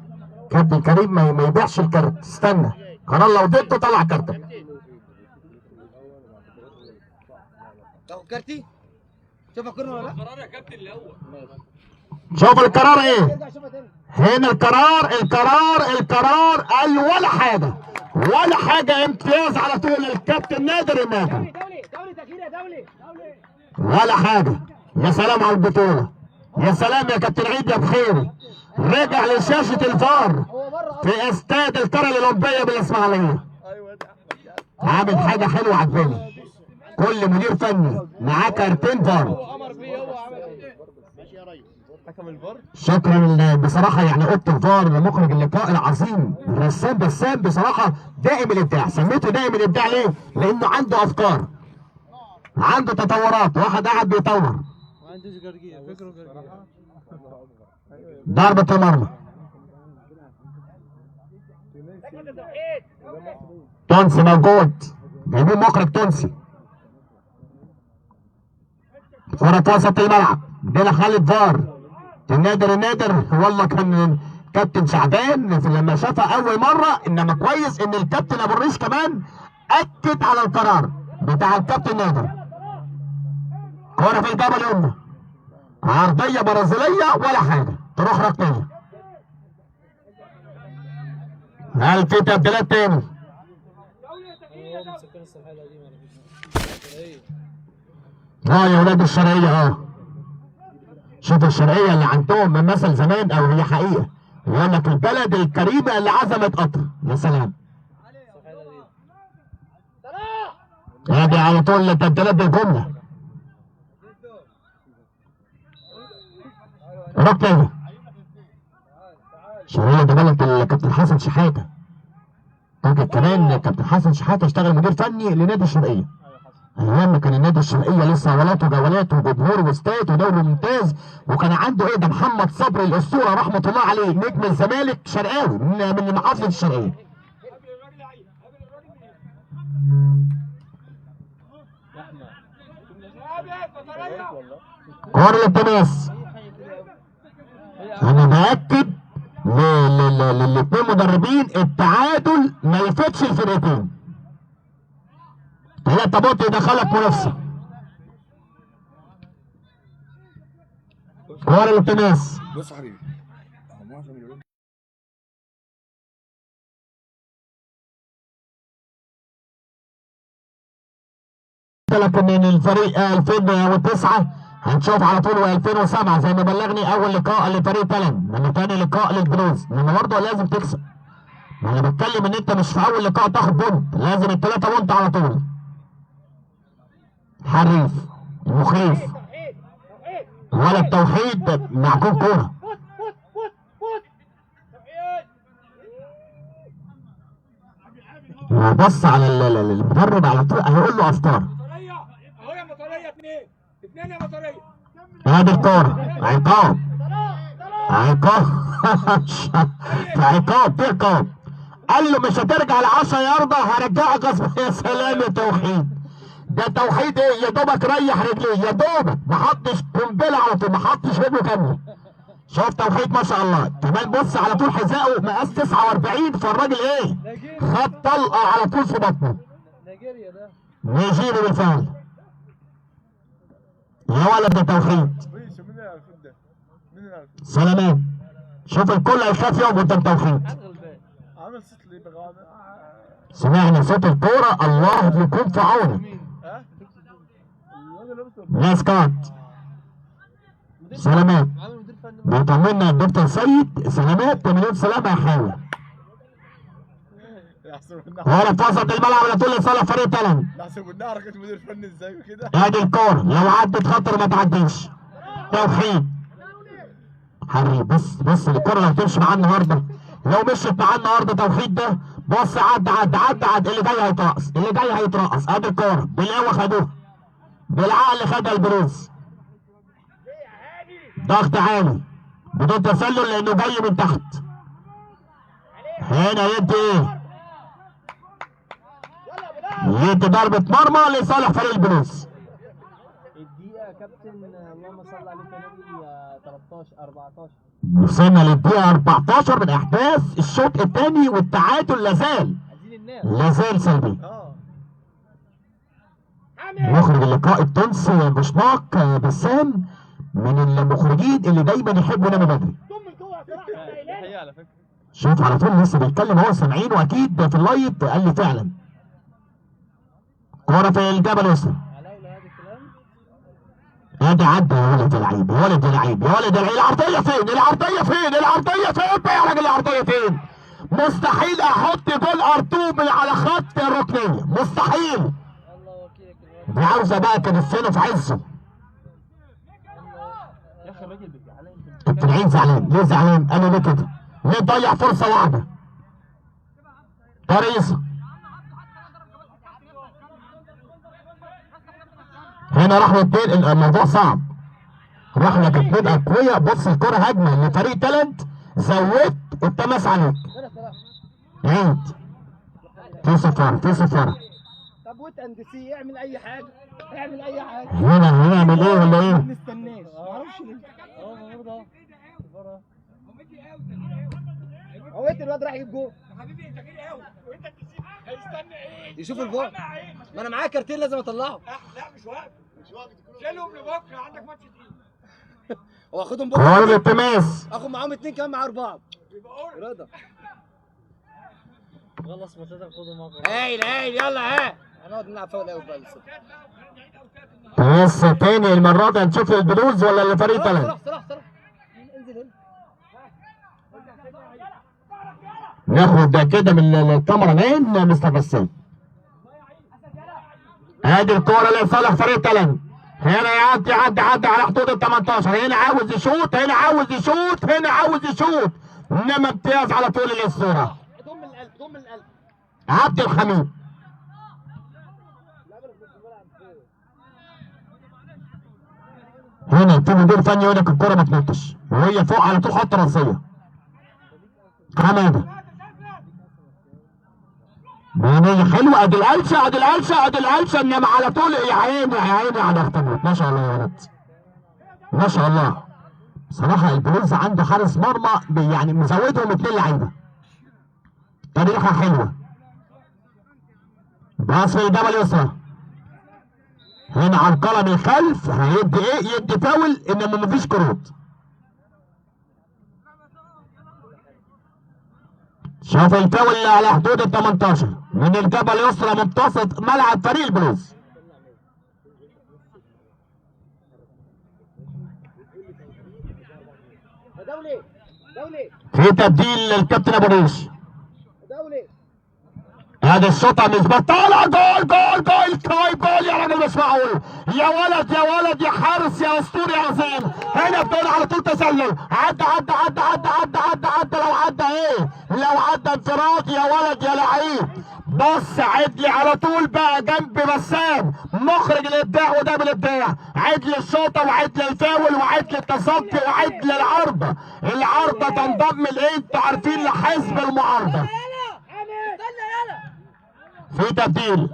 كابتن كريم ما يبيعش الكارت، استنى قرار لو ضده طلع كارتك. تاخد كارتي؟ شوفها corner ولا لا؟ قرار يا كابتن الاول. شوف القرار ايه؟ هنا القرار القرار القرار، قال ولا حاجة ولا حاجة، امتياز على طول الكابتن نادر النادر. ولا حاجة. يا سلام على البطولة، يا سلام يا كابتن عيد يا بخيري. رجع لشاشه الفار في استاد القرية الاولمبية بالاسماعيلية. عامل حاجة حلوة عجباني، كل مدير فني معاه كارتين فار. شكرا بصراحة، يعني اوضة الفار لمخرج اللقاء العظيم الرسام بسام، بصراحة دائم الابداع. سميته دائم الابداع ليه؟ لانه عنده افكار، عنده تطورات، واحد قاعد بيطور. ما عندوش جرجير، فكرة جرجير. ضربة المرمى. تونسي موجود، جايبين مخرج تونسي. كرة وسط الملعب بلا خالد فار. النادر النادر والله كان كابتن شعبان لما شافها اول مرة، انما كويس ان الكابتن ابو الريش كمان اكد على القرار بتاع الكابتن نادر. كرة في الجبل اليمنى، عرضية برازيليه ولا حاجة، تروح ركنيه. هل في تبديلات تاني؟ يا ولاد الشرقية. شوف الشرقية اللي عندهم من مثل زمان او هي حقيقة، يقول لك البلد الكريمة اللي عزمت قطر. يا سلام. ادي على طول التبديلات بالجملة. ركنيه. شرقية ده بلد الكابتن حسن شحاته. ممكن كمان كابتن حسن شحاته اشتغل مدير فني لنادي الشرقية. ايام ما كان النادي الشرقية لسه ولات وجولات وجمهور واستاد ودوري ممتاز، وكان عنده ايه ده محمد صبري الاسطورة رحمه الله عليه، نجم الزمالك شرقاوي من محافظة الشرقية. كورة التماس. انا باكد للاثنين مدربين التعادل ما يفوتش الفرقتين. 3 بوت يدخلك منافسه. كورة الالتماس. بص يا حبيبي لكن الفريق 2009 هنشوف على طول، و2007 زي ما بلغني اول لقاء لفريق تلن، لما تاني لقاء للبلوز، لما برضه لازم تكسب. ما انا بتكلم ان انت مش في اول لقاء تاخد point، لازم الثلاثة point على طول. حريف المخيف ولا التوحيد معجون كورة. وبص على المدرب على طول هيقول له افكار. ادي الكورة، عقاب عقاب عقاب عقاب. قال له مش هترجع ل 10 ياردة، هرجعك غصب. يا سلام يا توحيد، ده توحيد ايه؟ يا دوبك ريح رجليه، يا دوبك ما حطش قنبلة على طول، ما حطش رجله كاملة. شوف توحيد ما شاء الله، كمان بص على طول حذائه مقاس 49، فالراجل ايه؟ خد طلقه على طول في بطنه. نيجيري بالفعل. يا ولد ده توحيد. سلامات. شوف الكل هيخاف يقف قدام توحيد. سمعنا صوت الكورة، الله يكون في عونك. ناس كات. سلامات. بيطمنا الدكتور سيد، سلامات مليون سلامة يا حاوي. ورا في وسط الملعب على طول لصالح فريق تلن. ادي الكورة لو عدت خطر ما تعديش. توحيد حري. بص بص الكورة لو تمشي معاه النهارده، لو مشيت معاه النهارده توحيد ده، بص عد عد عد عد، اللي جاي هيترقص، اللي جاي هيترقص. ادي الكورة بالقوة خدوها، بالعقل خدها البروز. ضغط عالي بدون تسلل لانه جاي من تحت. هنا يدي ايه؟ يدي ضربة مرمى لصالح فريق البلوز. الدقيقة يا كابتن اللهم صل عليك يا نبي 13 14. وصلنا للدقيقة 14 من أحداث الشوط الثاني، والتعادل لازال لازال سلبي. مخرج اللقاء التونسي بوشناق بسام من المخرجين اللي دايما يحبوا يناموا بدري. شوف على طول لسه بيتكلم هو، سامعينه اكيد في ال live، قال لي فعلا. كورة في الجبل يسرى. ادي عدى يا ولد اللعيب، يا ولد اللعيب، يا ولد اللعيب. العرضية فين؟ العرضية فين؟ العرضية فين يا راجل؟ العرضية فين؟ مستحيل احط جول ارتو من على خط الركنية، مستحيل. دي عاوزة بقى كان السنة في عزه. كابتن عيد زعلان، ليه زعلان؟ قالوا ليه كده؟ ليه ضيع فرصة واحدة؟ طريسة هنا راح للتين، الموضوع صعب. رحلة اتنين اقوياء. بص الكرة هجمة لفريق تالنت، زودت التماس عليك. عيد في صفارة، في صفارة. طب wait and see، اعمل اي حاجة، اعمل اي حاجة. هنا هنعمل ايه ولا ايه؟ ما نستناش، ما اعرفش ليه. هو انت الواد راح يجيب جول يا حبيبي، انت كده قوي وانت تسيب هيستنى ايه؟ يشوف الفار. ما انا معايا كارتين لازم اطلعه. لا مش وقت، مش وقت، شيلهم لبكرة، عندك ماتش تقيل. هو اخدهم بكره؟ قرار التماس، اخد معاهم 2 كمان، معاه 4. رضا خلص ماتشاتك خدهم معاك. هايل هايل، يلا ها هنقعد نلعب فاول قوي بقى للصبح. تماس تاني المرة دي، هنشوف البلوز ولا لفريق تالنت. صلاح صلاح صلاح انزل هنا. ناخد ده كده من الكاميرا مان مستر بسام. ادي الكورة لصالح فريق تالنت. هنا يعدي عدي عدي على حدود ال 18، هنا عاوز يشوط، هنا عاوز يشوط، هنا عاوز يشوط، انما امتياز على طول للصورة. ضم القلب، ضم القلب. عبد الحميد هنا في مدير فني يقول لك الكورة ما تنطش وهي فوق على طول خط راسية. حمادة بنية حلوة، ادي القلشه، ادي القلشه، ادي القلشه، انما على طول يا عيني يا عيني على الاخطبوط. ما شاء الله يا ولد، ما شاء الله. بصراحة البلوز عنده حارس مرمى يعني مزودهم 2 لعيبة. طريقه حلوة. باص في الجبل اليسرى. هنا على القلم الخلف هيدي ايه؟ يدي فاول، انما مفيش كروت. شوف الفاول اللي على حدود ال 18 من الجبل اليسرى منتصف ملعب فريق البلوز. دولي دولي، في تبديل للكابتن ابو ريش. دولي، هذا الشوطه مش بطاله. جول جول جول جول جول يا راجل، مش معقول يا ولد، يا ولد، يا حارس، يا اسطوري، يا عظيم. هنا بتقول على طول تسلل، عدى عدى عدى عدى عدى عدى عدى، لو عدى ايه؟ لو عدى انفراد يا ولد يا لعيب. بص عدلي على طول بقى جنب بسام مخرج الابداع وده بالابداع. عدل الشوطه وعدل الفاول وعدل التصدي وعدل العارضة. العارضة تنضم لايه؟ انتوا عارفين، لحزب المعارضة. في تبديل،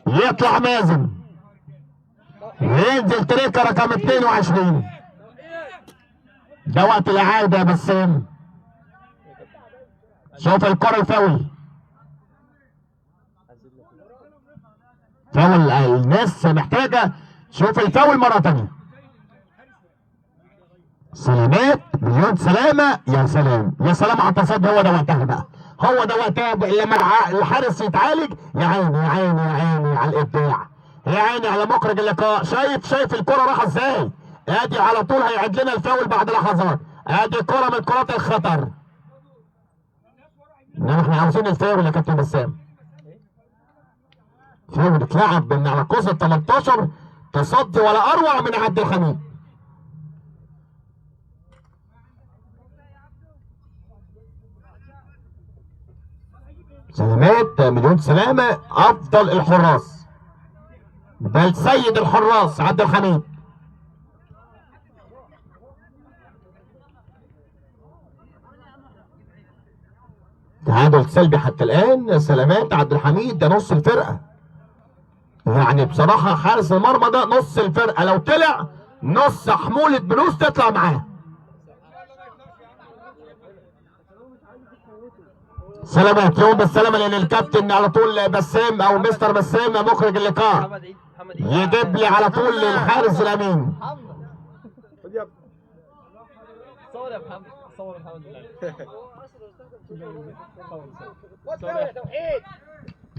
يطلع مازن وينزل تريكا رقم 22. ده وقت الاعادة يا بسام. شوف الكره الفاول، فاول الناس محتاجه. شوف الفاول مرة ثانية. سلامات، مليون سلامه، يا سلام يا سلام على التصدي. هو ده وقتها بقى، هو ده وقتها لما الحارس يتعالج. يا عيني يا عيني يا عيني على الابداع، يا عيني على مخرج اللقاء. شايف شايف الكره راحة ازاي؟ ادي على طول هيعيد لنا الفاول بعد لحظات. ادي كره من كرات الخطر. انما احنا عاوزين الفاول يا كابتن بسام. فاول اتلعب من على قوس ال 18، تصدي ولا اروع من عبد الحميد. سلامات، مليون سلامة، أفضل الحراس، بل سيد الحراس عبد الحميد. تعادل سلبي حتى الآن. سلامات عبد الحميد، ده نص الفرقة. يعني بصراحة حارس المرمى ده نص الفرقة، لو طلع نص حمولة بلوز تطلع معاه. سلامات، يوم بالسلامة لأن الكابتن على طول بسام أو مستر بسام مخرج اللقاء يجيب لي على طول للحارس الأمين. صور يا محمد، صور محمد.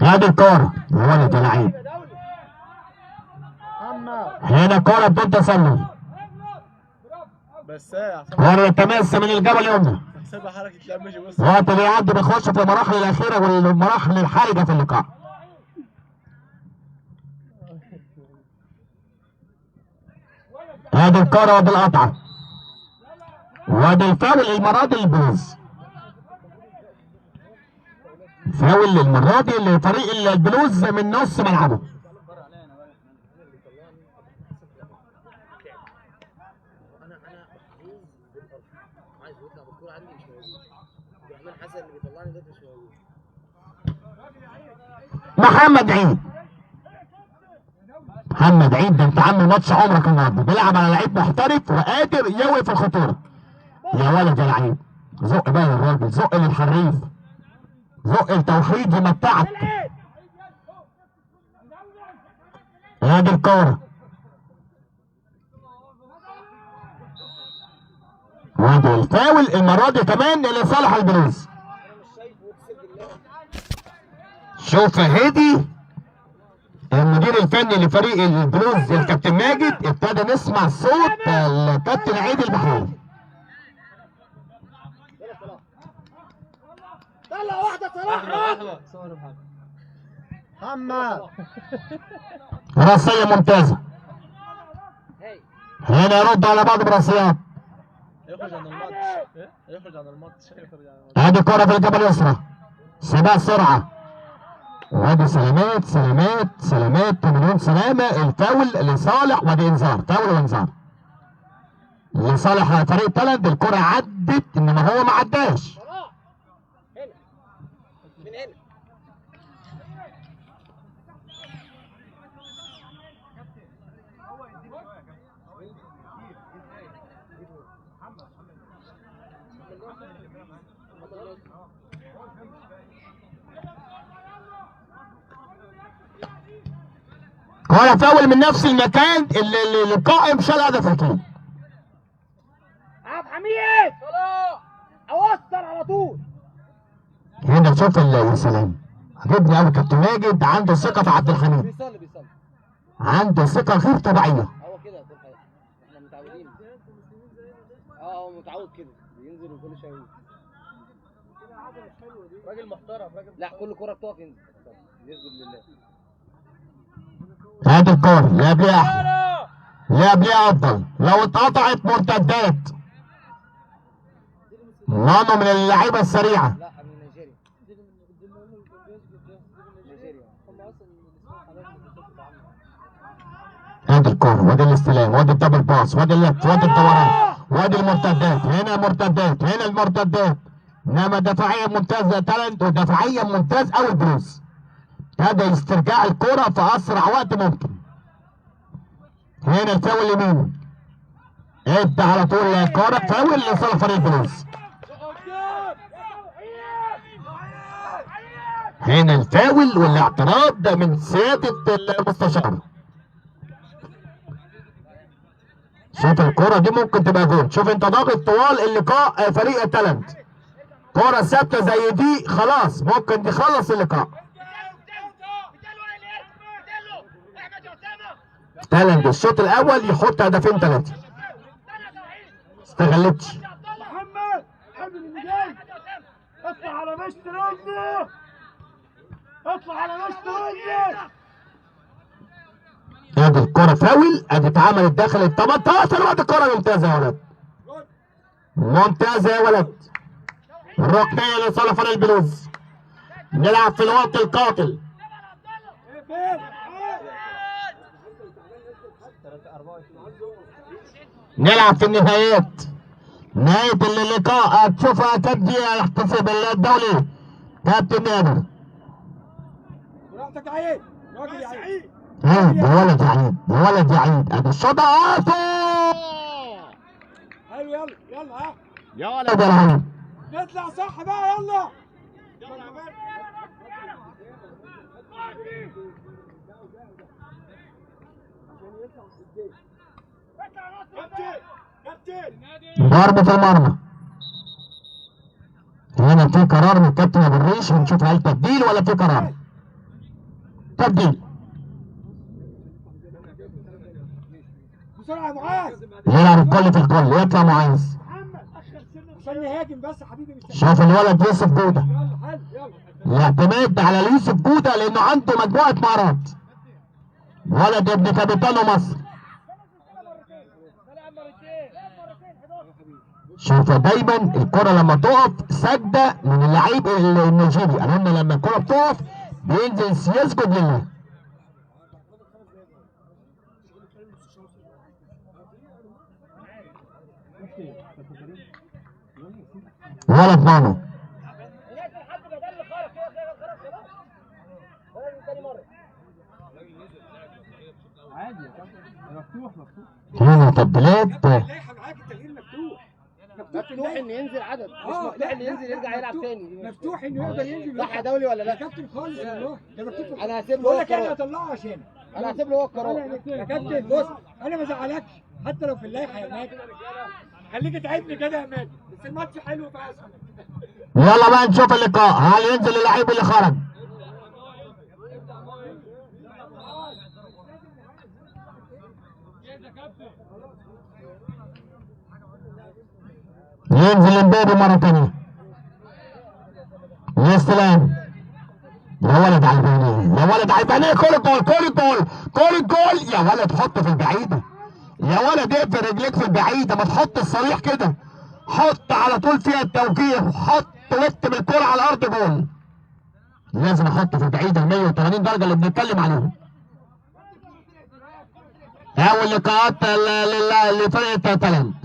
هادي الكورة يا ولد يا لعيب. هنا كورة بدون تسلل، كورة تماس من الجبل اليمنى. وقت بيعدي بيخش في المراحل الأخيرة والمراحل الحرجة في اللقاء. هادي الكورة بالقطعة، وادي الفاول المرة دي للبلوز. فاول المرة دي لفريق البلوز من نص ملعبه. عايز يطلع بالكورة عندي مش موجود. عبد الرحمن حسن اللي بيطلعني ده مش موجود. محمد عيد، محمد عيد ده انت عامل ماتش عمرك النهارده، بيلعب على لعيب محترف وقادر يوقف الخطورة. يا ولد يا لعيب، زق بقى يا راجل، زق للحريف، زق التوحيد يمتعك. ادي الكورة، وادي الفاول المرة دي كمان لصالح البلوز. شوف هادي المدير الفني لفريق البلوز الكابتن ماجد، ابتدى نسمع صوت الكابتن عيد البحيري. طلع واحدة صلاح. محمد راسية ممتازة، هنا يرد على بعض براسيات. هيخرج عن الماتش، هيخرج عن الماتش، هيخرج عن الماتش. ادي كرة في الجبهة اليسرى، سباق سرعة، وادي سلامات سلامات سلامات، مليون سلامة. الفاول لصالح، وادي انذار، فاول وانذار لصالح فريق تالنت. الكرة عدت انما هو ما عداش. من هنا كرة فاول من نفس المكان اللي القائم شال هدف الكيل. عبد الحميد صلاح اوصل على طول. هنا شوف يا سلام، عجبني قوي كابتن ماجد، عنده ثقة في عبد الحميد، بيصلي بيصلي، عنده ثقة غير طبيعية. هو كده طول حياته، احنا متعودين. هو متعود كده، بينزل وكل شوية ينزل. راجل محترم، راجل. لا كل كرة بتقف ينزل، يسجد لله. ادي الكورة لعب ليها احلى، لعب ليها افضل، لو اتقطعت مرتدات. نانو من اللعيبة السريعة. لا من نيجيريا. نيجيريا. ادي الكورة، وادي الاستلام، وادي ال double pass، وادي اللف، وادي الدوران، وادي المرتدات. هنا مرتدات، هنا المرتدات، انما دفاعيا ممتازة تالنت، ودفاعيا ممتاز قوي البلوز. هذا استرجاع الكرة في أسرع وقت ممكن. هنا الفاول لمين؟ ادى على طول الكرة، فاول لصالح فريق البلوز. هنا الفاول والاعتراض ده من سيادة المستشار. شوف الكرة دي ممكن تبقى جول. شوف انت ضاغط طوال اللقاء فريق تالنت. كرة ثابتة زي دي خلاص ممكن تخلص اللقاء. تالنت الشوط الاول يحط هدفين ثلاثة، استغلتش. محمد حمد اللي جاي، اطلع على مشط رجلي، اطلع على مشط رجلي. ادي الكرة فاول، ادي اتعملت داخل ال 18، وادي الكرة ممتازة يا ولد، ممتازة يا ولد. الركنية لصالح فريق البلوز. نلعب في الوقت القاتل. نلعب في النهايات، نهاية اللقاء. هتشوفها كام دقيقة يحتسب الدولي كابتن نادر. براحتك يا عيد، راجل يا عيد. عيد يا ولد، يا عيد يا ولد يا عيد. ادي الشوطة، حلو، يلا يلا ها يا ولد يا عيد. نطلع صح بقى، يلا ضربة المرمى. هنا في قرار من كابتن ابو الريش، ونشوف هل تبديل ولا في قرار. تبديل بسرعة يا معاذ، يلعب الكل في الكل، يطلع معاذ. عشان نهاجم بس يا حبيبي. مش شوف الولد يوسف جوده، يلا حلو، يلا الاعتماد على يوسف جوده لانه عنده مجموعة مهارات. ولد ابن كابيتانو مصر. شوف دايما الكرة لما تقف سجدة من اللعيب النيجيري، لان لما الكرة بتقف بينزل يسجد لله. ولد مانو. هنا تبديلات. مفتوح ان ينزل عدد، مش مفتوح ان ينزل يرجع يلعب تاني. مفتوح انه يقدر ينزل. صح يا دولي ولا لا؟ كابتن خالص والله ده مكتوب. انا هسيب له هو القرار. القرار. انا هطلعه عشان انا هسيب له هو القرار يا كابتن. بص انا ما زعلكش حتى لو في اللائحة يا ماجد، خليك تعبني كده يا ماجد، بس الماتش حلو فشخ. يلا بقى نشوف اللقاء، هل ينزل اللعيب اللي خرج؟ ينزل امبابي مرة تانية. يا سلام يا ولد على البينية، يا ولد على البينية، كل الجول كل الجول كل الجول يا ولد، حطه في البعيدة يا ولد، اقفل رجليك في البعيدة، ما تحط الصريح كده، حط على طول فيها التوجيه، حط واكتب الكرة على الأرض جول. لازم احطه في البعيدة 180 درجة اللي بنتكلم عليهم. أول لقاءات لفرقة تالنت.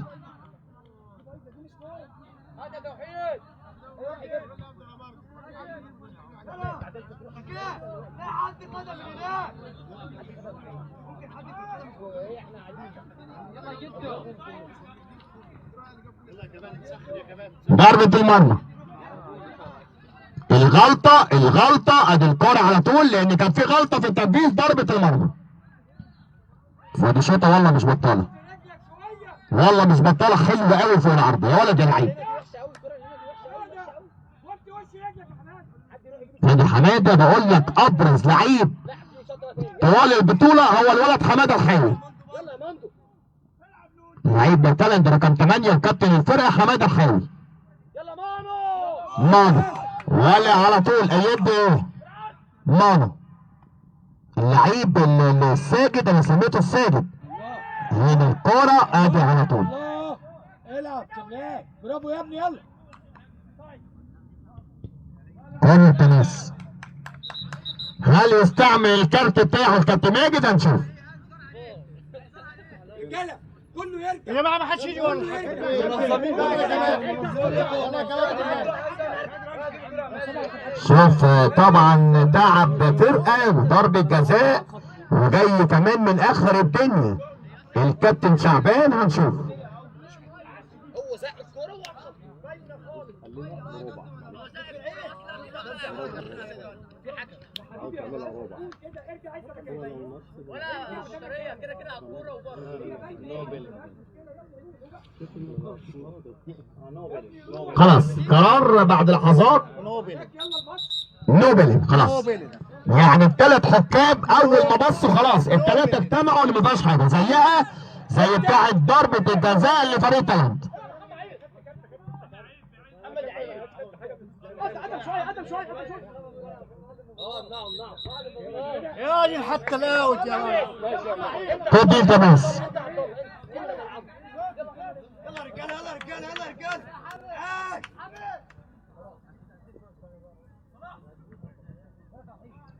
ضربة المرمى، الغلطة الغلطة، ادي الكرة على طول، لأن كان في غلطة في التنفيذ. ضربة المرمى ودي شوطة والله مش بطالة، والله مش بطالة، حلوة قوي فوق العرض يا ولد يا لعيب. نادي حمادة، بقول لك أبرز لعيب طوال البطولة هو الولد حمادة الحاوي، لعيب من تالنت رقم 8 وكابتن الفرقة حمادة الحاوي. مانو ولا على طول ايد ايه مانو، اللعيب الساجد، انا سميته الساجد. هنا الكورة ادي على طول. الله العب شغال، برافو يا ابني. يلا كورة التماس، هل يستعمل الكارت بتاعه الكابتن ماجد؟ هنشوف. رجاله كله يرجع يا جماعة، ما حدش يجي ولا حاجة. شوف طبعا تعب فرقه وضربه جزاء، وجاي كمان من اخر الدنيا الكابتن شعبان. هنشوف. هو زق الكورة وقع. ولا شريه كده كده على الكورة وبره. خلاص قرار بعد لحظات، نوبل خلاص. يعني الثلاث حكام اول ما بصوا خلاص الثلاثة اجتمعوا اللي ما فيهاش حاجة، زيها زي بتاعه ضربه الجزاء لفريق تالنت. يا راجل حتى الاوت يا راجل. خد التماس. يلا رجاله يلا رجاله يلا رجاله.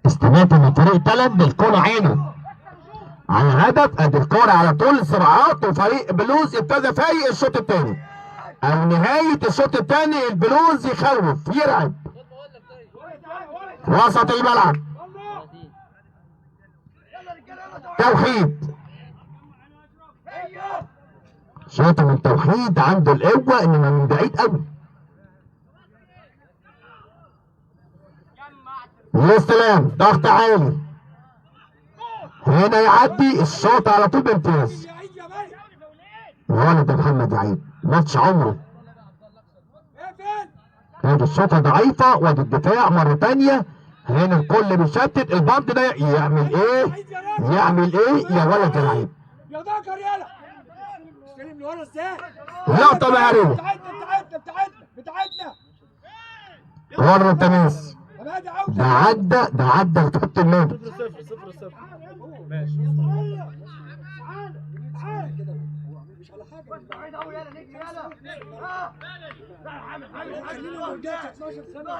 استماتة من فريق تالنت، الكرة عينه على الهدف، ادي الكرة على طول سرعات، وفريق بلوز ابتدى فايق الشوط الثاني او نهاية الشوط الثاني. البلوز يخوف يرعب وسط الملعب. توحيد، شوطة من توحيد، عنده القوة انما من بعيد قوي. الاستلام ضغط عالي هنا، يعدي الشوط على طول بامتياز. يا عيد يا مالك ولد محمد يعيد ماتش عمره. اقفل. ادي الشوطه ضعيفة، وادي الدفاع مرة ثانية. هنا الكل بيشتت، البند ده يعمل ايه؟ يعمل ايه يا ولد يا لعيب؟ يا ذكر يلا استلم لورا ازاي؟ لقطة مهاريه، بتاعتنا بتاعتنا بتاعتنا بتاعتنا. ورا التماس، حمادة عاوز ده عدى ده عدى الكابتن ماجد. 0 0 0 تعالى تعالى كده مش على حاجة. خلينا ما نرجعش 12 سنة.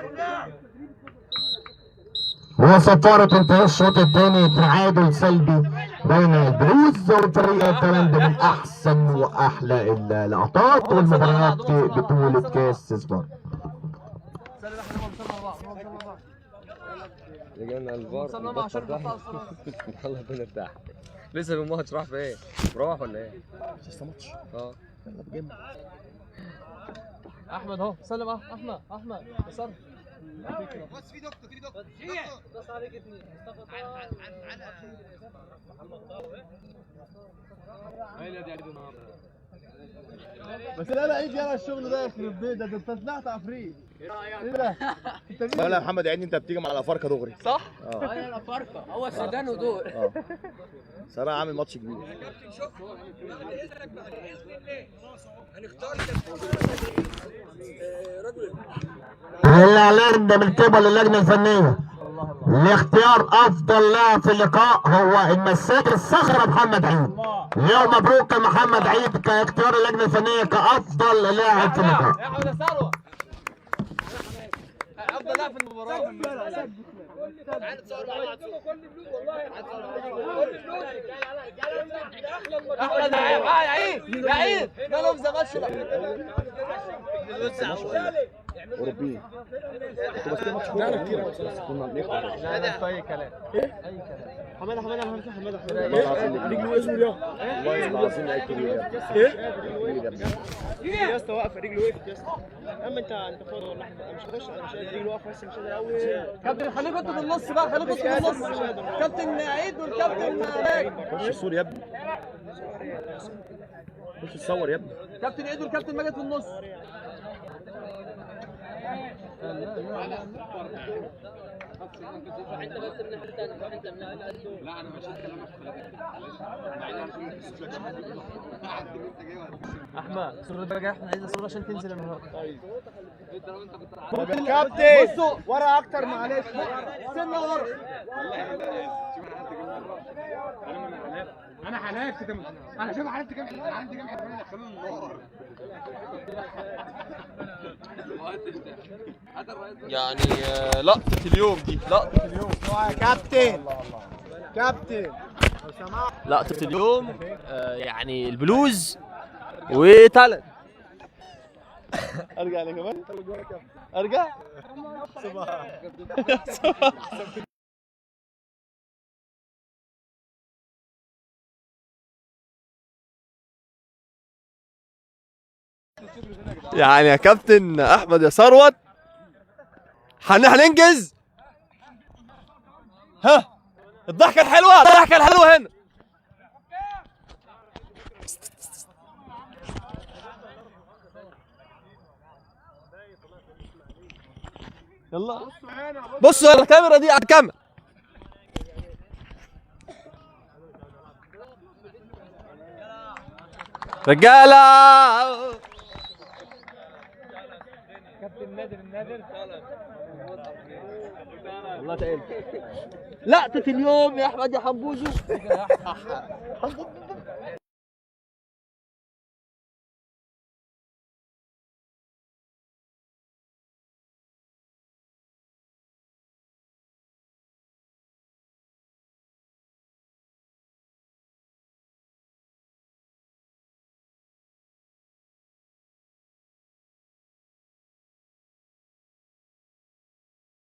وصفارة انتهاء الشوط الثاني، تعادل سلبي بين البلوز وفريق تالند من احسن واحلى اللقطات والمباريات في بطولة كاس سبار. رجعنا الفار يلا بنرتاح. لسه في الماتش راح فين؟ مروح ولا ايه؟ لسه ماتش. اه يلا بجيم. احمد اهو سلم اهو. احمد احمد اصر. بص في دكتور في دكتور بس عليك اثنين. بس لا لا عيد يلا الشغل ده يخرب بيتك، ده انت طلعت عفريت. ايه ده؟ لا لا يا محمد عيد انت بتيجي مع الافارقة دغري صح؟ اه ايوه الافارقة هو السودان ودول. اه صراحة عامل ماتش كبير. كابتن شكرا بعد اذنك بعد اذن الله هنختار رجل الاعلان من قبل اللجنة الفنية لاختيار افضل لاعب في اللقاء هو المساك الصخرة محمد عيد. اليوم مبروك محمد عيد كاختيار اللجنة الفنية كافضل لاعب في اللقاء. يا حول ثروة افضل لاعب في المباراة. احمد عيد يا عيد مالهم زي ماتش اوروبيين. كنت بس ماتش كورة كتير بس كنا بنخسر. لا اي كلام اي كلام. حمادة حمادة حمادة حمادة والله العظيم رجله اسود يا والله العظيم لعيب كبير يا ابني. ايه؟ كبير يا ابني يا اسطى واقفة رجله وقفت يا اسطى. اما انت فاضي والله مش هخش انا مش قادر رجله واقفة بس مش قادر قوي. كابتن خليكوا انتوا في النص بقى، خليكوا انتوا في النص. كابتن عيد والكابتن ماجد. خش الصور يا ابني، خش الصور يا ابني. كابتن عيد والكابتن ماجد في النص. احمد صورة بقى، احنا عايزين صورة عشان تنزل النهارده. طيب كابتن بصوا ورا اكتر معلش سنة ورا. انا حلفت انا شوف حلفت كام عندي كام حلفان دخلوني النار. يعني لقطة اليوم دي، لقطة اليوم يا كابتن. كابتن لقطة اليوم يعني البلوز وتالنت. ارجع لك كمان ارجع. صباح صباح. يعني يا كابتن احمد يا ثروت هننجز. ها الضحكة الحلوة، الضحكة الحلوة هنا. يلا بصوا على الكاميرا دي، على الكاميرا. رجاله كابتن نادر النادر والله تقل. لقطة اليوم يا احمد يا حمبوزو.